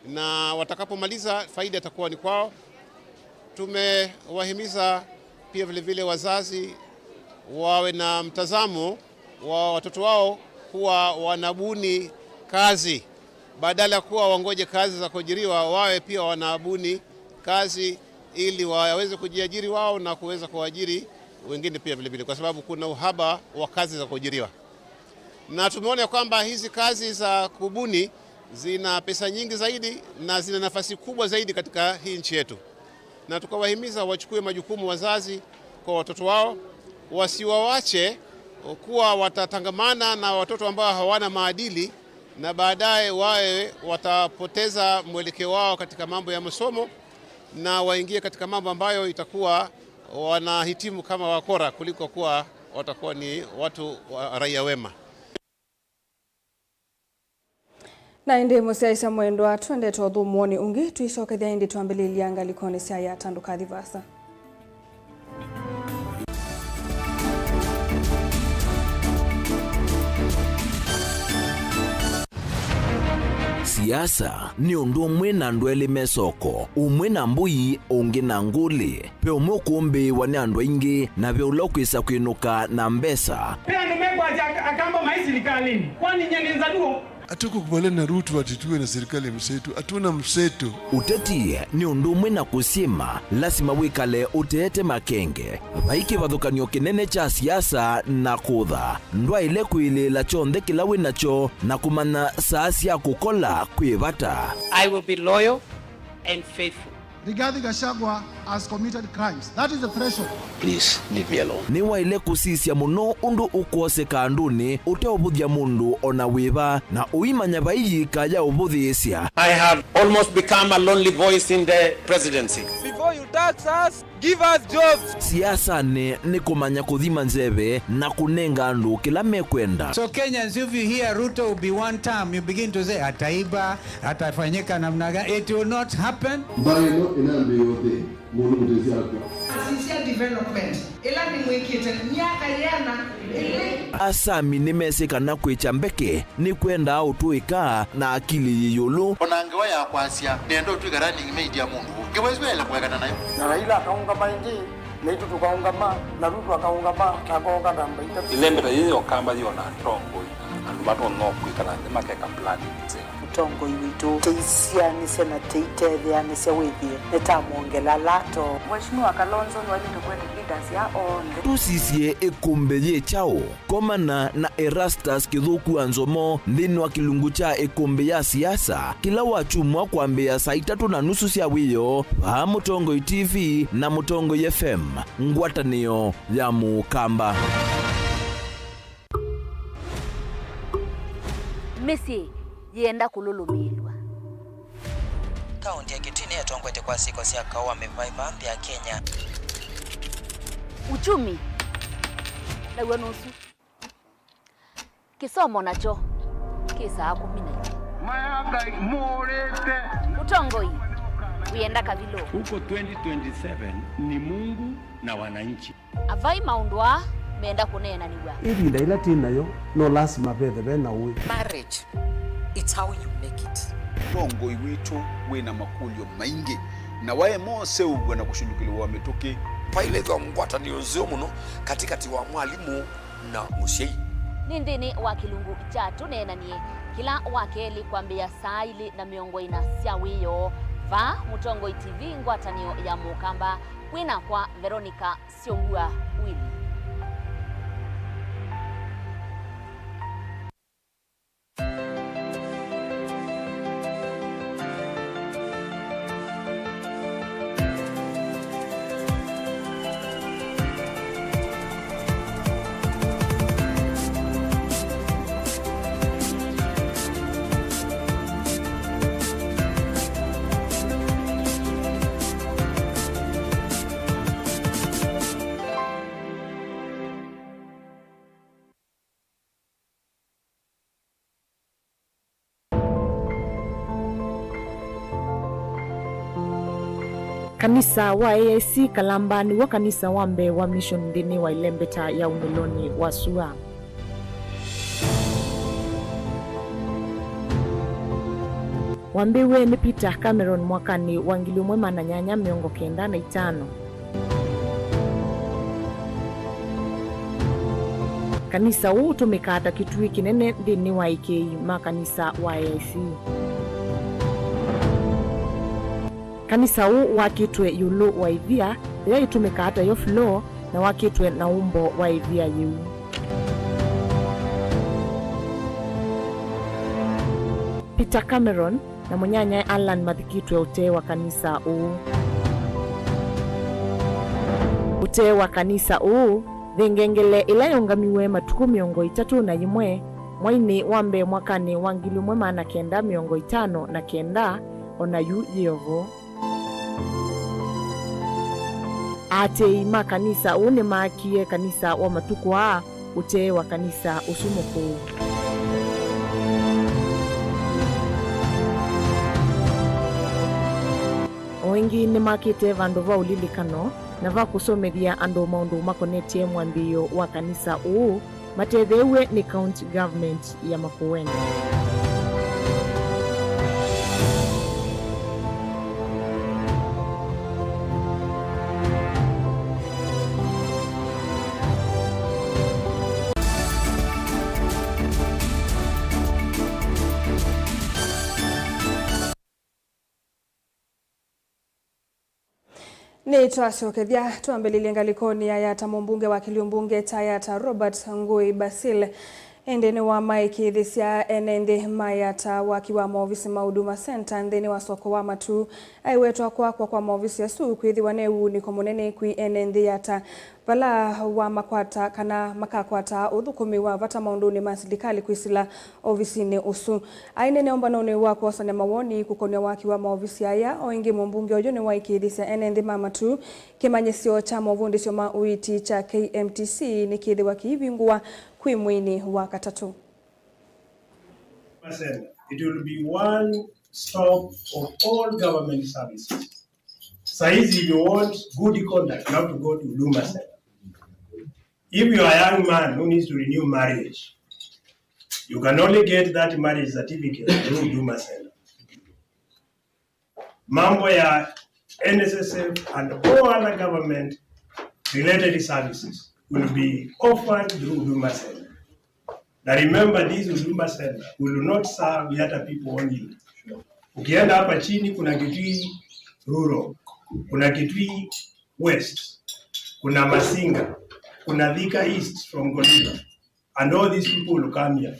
na watakapomaliza faida itakuwa ni kwao. Tumewahimiza Pia vile vile wazazi wawe na mtazamo wa watoto wao kuwa wanabuni kazi, badala ya kuwa wangoje kazi za kuajiriwa, wawe pia wanabuni kazi ili waweze kujiajiri wao na kuweza kuajiri wengine pia vile vile, kwa sababu kuna uhaba wa kazi za kuajiriwa. Na tumeona kwamba hizi kazi za kubuni zina pesa nyingi zaidi na zina nafasi kubwa zaidi katika hii nchi yetu. Na tukawahimiza wachukue majukumu wazazi kwa watoto wao, wasiwawache kuwa watatangamana na watoto ambao hawana maadili, na baadaye wawe watapoteza mwelekeo wao katika mambo ya masomo, na waingie katika mambo ambayo itakuwa wanahitimu kama wakora kuliko kuwa watakuwa ni watu wa raia wema. Na ĩndĩ mũsyaĩĩsya mwendwa, twendete ũthũmũonĩ ũngĩ, tũisokethya ĩndĩ twambĩlĩlya ngalĩkonĩ sya yata, ndũkathi vaasa. Siasa nĩ ũndũ ũmwe na andũ elĩ me soko, ũmwe na mbũi, ũngĩ na ngũlĩ. Ve ũmwe ũkũmbĩĩwa nĩ andũ aingĩ, na ve ũla ũkwĩsa kwĩnũka na mbesa. Ve andũ mekwasya ak-, Akamba maĩ silikalĩnĩ. Kwani nyie nĩ Nzaluo? Hatukukubaliana na Ruto ati tuwe na serikali ya mseto. Hatuna mseto. Ũteti nĩ ũndũ ũmwe na kũsyĩma, lasima wĩkale ũteete makenge. Vai kĩvathũkany'o kĩnene kya siasa na kũtha. Ndwaĩle kwĩlĩĩla kyonthe kĩla wĩ nakyo na kũmanya saa sya kũkola kwĩ vata. I will be loyal and faithful. Rigathi Gachagua has committed crimes. That is the threshold. Please leave me alone. Nĩwaĩle kũsisya mũno ũndũ ũkwoseka andũnĩ ũteũvũthya mũndũ o na wĩva, na ũimanya vai yĩka ya ũvũthĩĩsya. I have almost become a lonely voice in the presidency. Before you tax us, give us jobs. Siasanĩ nĩ kũmanya kũthima nzeve na kũnenga andũ kĩla mekwenda. So Kenyans, if you hear Ruto will be one term, you begin to say, "Ataiba, atafanyika namna gani?" It will not happen. Mbaĩ ĩno ĩnambĩĩa ũthei, mũndũ mũtesi akw'a. Asisya development ĩla nĩmwĩkĩte myaka yĩana ĩlĩ. Asami nĩmesĩ kana kwĩkya mbeke nĩkwendaa ũtũĩka na akili yĩ ĩũlũ. O na ngewa ya kwasya, nĩenda ũtw'ĩka running mate ya mũndũ ũngĩ, wĩsĩ waĩle kũekana nayo. Na Raila akaũngama ĩngĩ, naitũ tũkaũngama, na Ruto akaũngama, ta kooka namba itatũ. Ĩlembeta yĩĩ ya Ũkamba yĩona atongoi, andũ matonya kwĩkala nthĩ makeka planning nzeo. Mũtongoi witũ, tũisyaanĩsya na tũitetheanĩsya wĩthĩe nĩtamwongela lato. Mheshimiwa Kalonzo nĩwaĩlĩte kũete leaders ya onthe. Tũsisye ĩkũmbĩ yĩ kyaũ? Komana na Erastus Kĩthũku wa Nzomo nthĩnĩ wa kĩlungu kya ĩkũmbĩ ya siasa, kĩla wakyumwa kwambĩĩa saa itatũ na nusu sya wĩoo, vaa Mũtongoi T V na Mũtongoi F M, ngwatanĩo ya Mũkamba. Mĩsyĩ yĩenda kũlũlũmĩĩlw'a. Kaũntĩ ya Kitui nĩyĩtongoetye kwa syĩko sya kaũ wa mĩvaĩva nthĩ ya Kenya. Uchumi naw'o nũsu. Kĩsomo nakyo kĩ saa kũmi na imwe. Maya Ngai mũũrĩte. Ũtongoi wĩenda kavilũ. Huko twenty twenty-seven ni Mungu na wananchi. Avai maũndũ aa menda kũneenanĩw'a. Ĩvinda yĩla twĩ nayo, no lasima vethe ve na ũĩ. Marriage, it's how you make it. Ũtongoi witũ wĩ na makũlyo maingĩ, na waema ũseũvw'a na kũsũlũkĩlĩw'a mĩtũkĩ. Vailĩthwa ngwatanĩo nzeo mũno katĩkatĩ wa mwalimũ na mũsyai. Nĩ nthĩnĩ wa kĩlungu kya Tũneenanie, kĩla wa kelĩ kwambĩĩa saa ilĩ na mĩongo ĩna sya wĩoo, vaa Mũtongoi T V, ngwatanĩo ya Mũkamba, kwĩ nakwa Veronica Syongua Willy. Kanisa wa A I C Kalamba nĩw'o kanisa wa mbee wa mission nthĩnĩ wa ĩlembeta ya ũmĩlonĩ wa sua. Wambĩĩwe nĩ Peter Cameron mwakanĩ wa ngili ĩmwe maana nyanya mĩongo kenda na itano. Kanisa ũũ ũtũmĩkaa ta kĩtuĩ kĩnene nthĩnĩ wa ĩkĩĩi ma kanisa wa A I C. Kanisa ũũ wakĩtwe ĩũlũ wa ĩvia yĩla yĩtũmĩkaa ta yo floor, na wakĩtwe na ũmbo wa ĩvia yĩu. Peter Cameron na mũnyanyae Alan mathikĩtwe ũtee wa kanisa ũũ. Ũtee wa kanisa ũũ, ve ngengele ĩla yaũngamiwe matukũ mĩongo ĩtatũ na yĩmwe mwainĩ wa mbee mwakanĩ wa ngili ĩmwe maana kenda mĩongo ĩtano na kenda, o na yu yĩ o vo. Aatĩĩi ma kanisa ũũ nĩmaakie kanisa wa matukũ aa ũtee wa kanisa ũsu mũkũũ. O ĩngĩ nĩmakĩte vandũ va ũlilikano na va kũsomethya andũ maũndũ makonetye mwambĩĩo wa kanisa ũũ, matetheew'e nĩ County Government ya Makueni. Nĩtwasyokethya twambĩlĩlye ngalĩkonĩ ya Yatta. Mũmbunge wa kĩlio mbunge kya Yatta, Robert Ngũi Basil, ĩndĩ nĩwamaĩkĩĩthĩsya ene nthĩ ma Yatta waki wa maovisi ma Huduma Center nthĩnĩ wa soko wa Matuu. Aiwetwa kwakwa kwa maovisi asu kwĩthĩwa ne wunĩko mũnene kwĩ ene nthĩ Yatta, vala wamakwata kana makakwataa ũthũkũmi wa vata maũndũnĩ ma silikalĩ kwĩsĩla ovisinĩ ũsu. Aineenea ũmbanonĩ wa kwosany'a mawoni kũkonyw'a waki wa maovisi aya, o ĩngĩ mũmbunge ũyũ nĩwaĩkĩĩthĩsya ene nthĩ ma Matuu kĩmanyĩsyo kya movundĩsyo ma ũiiti kya K M T C nĩkĩthĩwa kĩivingũwa kwĩ mweinĩ wa katatũ. It will be one stop of all government services. Saizi, if you want good conduct, you have to go to Huduma Center. If you are a young man who needs to renew marriage, you can only get that marriage certificate through Huduma Center. Mambo ya N S S F and all other government related services will be offered through Huduma Center. Na remember, this Huduma Center will not serve Yatta people only. Ukienda hapa chini, kuna Kitui Rural, kuna Kitui West, kuna Masinga, kuna Thika East from Koliba, and all these people will come here.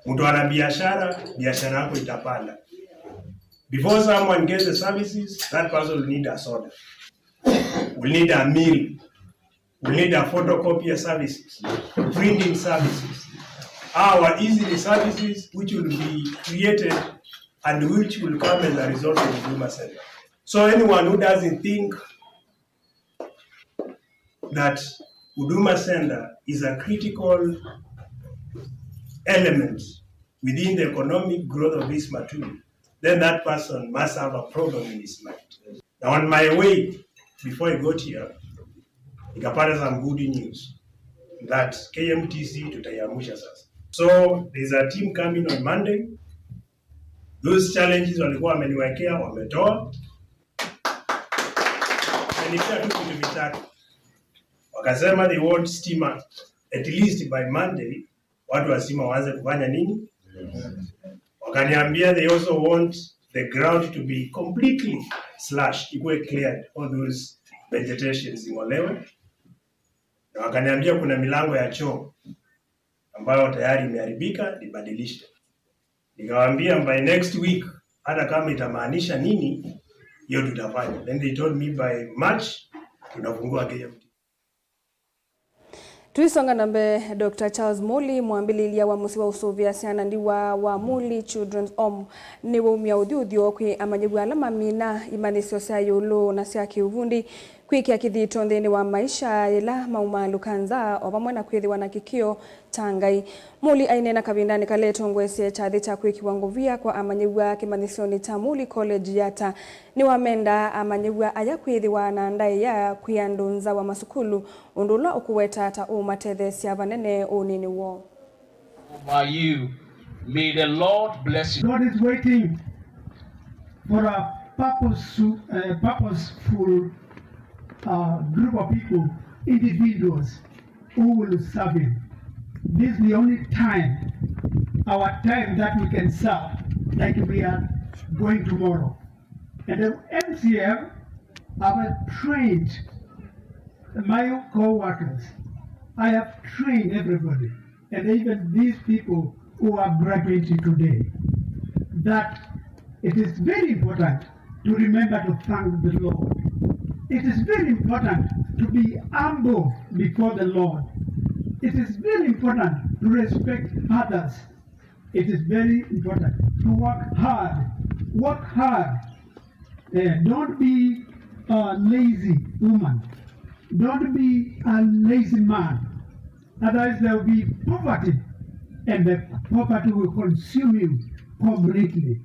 Mtu ana biashara, biashara yako itapanda. Before someone gets the services, that person will need a soda, will need a meal, will need a photocopier services, printing services. Our easily services which will be created and which will come as a result of Huduma Center. So anyone who doesn't think that Huduma Center is a critical element within the economic growth of this Matuu, then that person must have a problem in his mind. Now, on my way, before I got here, nikapata some good news that K M T C tutaiamsha sasa. So, there's a team coming on Monday. Those challenges walikuwa wameniwekea, wametoa. Wamenipea tu vitu vitatu. Wakasema they want stima at least by Monday, watu wa stima waanze kufanya nini? Wakaniambia they also want the ground to be completely slashed, ikuwe cleared, all those vegetations zing'olewe. Na wakaniambia kuna milango ya choo ambayo tayari imeharibika, nibadilishe. Nikawaambia by next week, hata kama itamaanisha nini, hiyo tutafanya. Then they told me by March, tunafungua K M T. Tũisonga na mbee, Doctor Charles Muli, mwambĩlĩlya wa mũsyĩ wa ũsũvĩa syana ndiwa wa Muli Children's Home, nĩwaumya ũthyũthyo kwĩ amanyĩw'a ala mamina imanyĩsyo sya ĩũlũ na sya kĩũvundi, kwĩkĩa kĩthito nthĩnĩ wa maisha yĩla maumaalũka nza, o vamwe na kwĩthĩwa na kĩkĩo kya Ngai. Muli aineena kavindanĩ kala etongoesye kyathĩ kya kwĩkĩwa ngovia kwa amanyĩw'a kĩmanyĩsyonĩ kya Muli College Yatta. Nĩwamendaa amanyĩw'a aya kwĩthĩwa na ndaĩa kwĩ andũ nza wa masukulu, ũndũ ũla ũkũweta ta ũũmatetheesya vanene ũnĩnĩ woo. Over you. May the Lord bless you. God is waiting for a purpose, uh, purposeful, uh, group of people, individuals who will serve Him. This is the only time, our time that we can serve like we are going tomorrow. And the M C F, I have trained my co-workers. I have trained everybody, and even these people who are graduating today, that it is very important to remember to thank the Lord. It is very important to be humble before the Lord. It is very important to respect others. It is very important to work hard. Work hard. Eh, don't be a lazy woman. Don't be a lazy man. Otherwise, there will be poverty, and the poverty will consume you completely.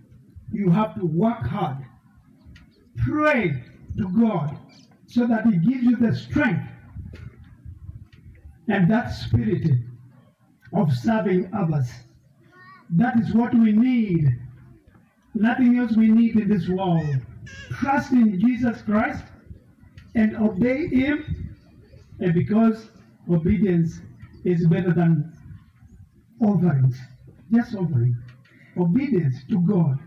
You have to work hard. Pray to God so that He gives you the strength and that spirit of serving others. That is what we need. Nothing else we need in this world. Trust in Jesus Christ and obey Him, and because obedience is better than offerings. Just offering. Obedience to God,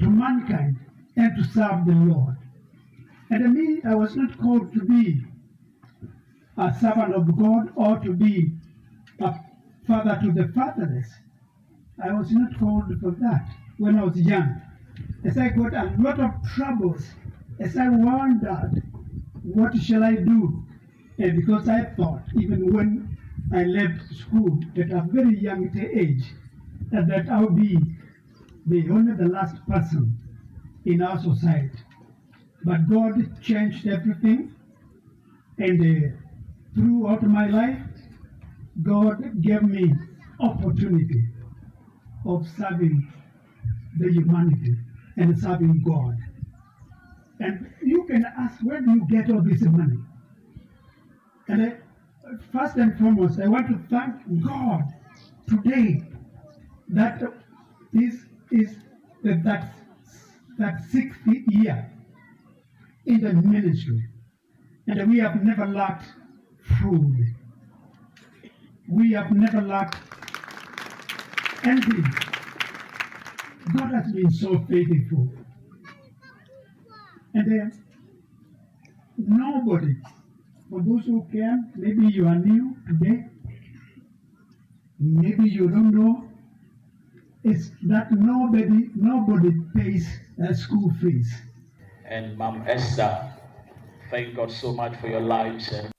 to mankind, and to serve the Lord. And me, I was not called to be a servant of God or to be a father to the fatherless. I was not called for that when I was young. As I got a lot of troubles, as I wondered, what shall I do? And because I thought, even when I left school at a very young age, that, that I'll be the only the last person in our society. But God changed everything, and uh, throughout my life, God gave me opportunity of serving the humanity and serving God. And you can ask, where do you get all this money? And I, first and foremost, I want to thank God today that this is the, that, that sixth year in the ministry. And we have never lacked food. We have never lacked anything. God has been so faithful. And uh, nobody, for those who can, maybe you are new today, maybe you don't know, is that nobody, nobody pays a school fees. And Mom Esther, thank God so much for your lives. And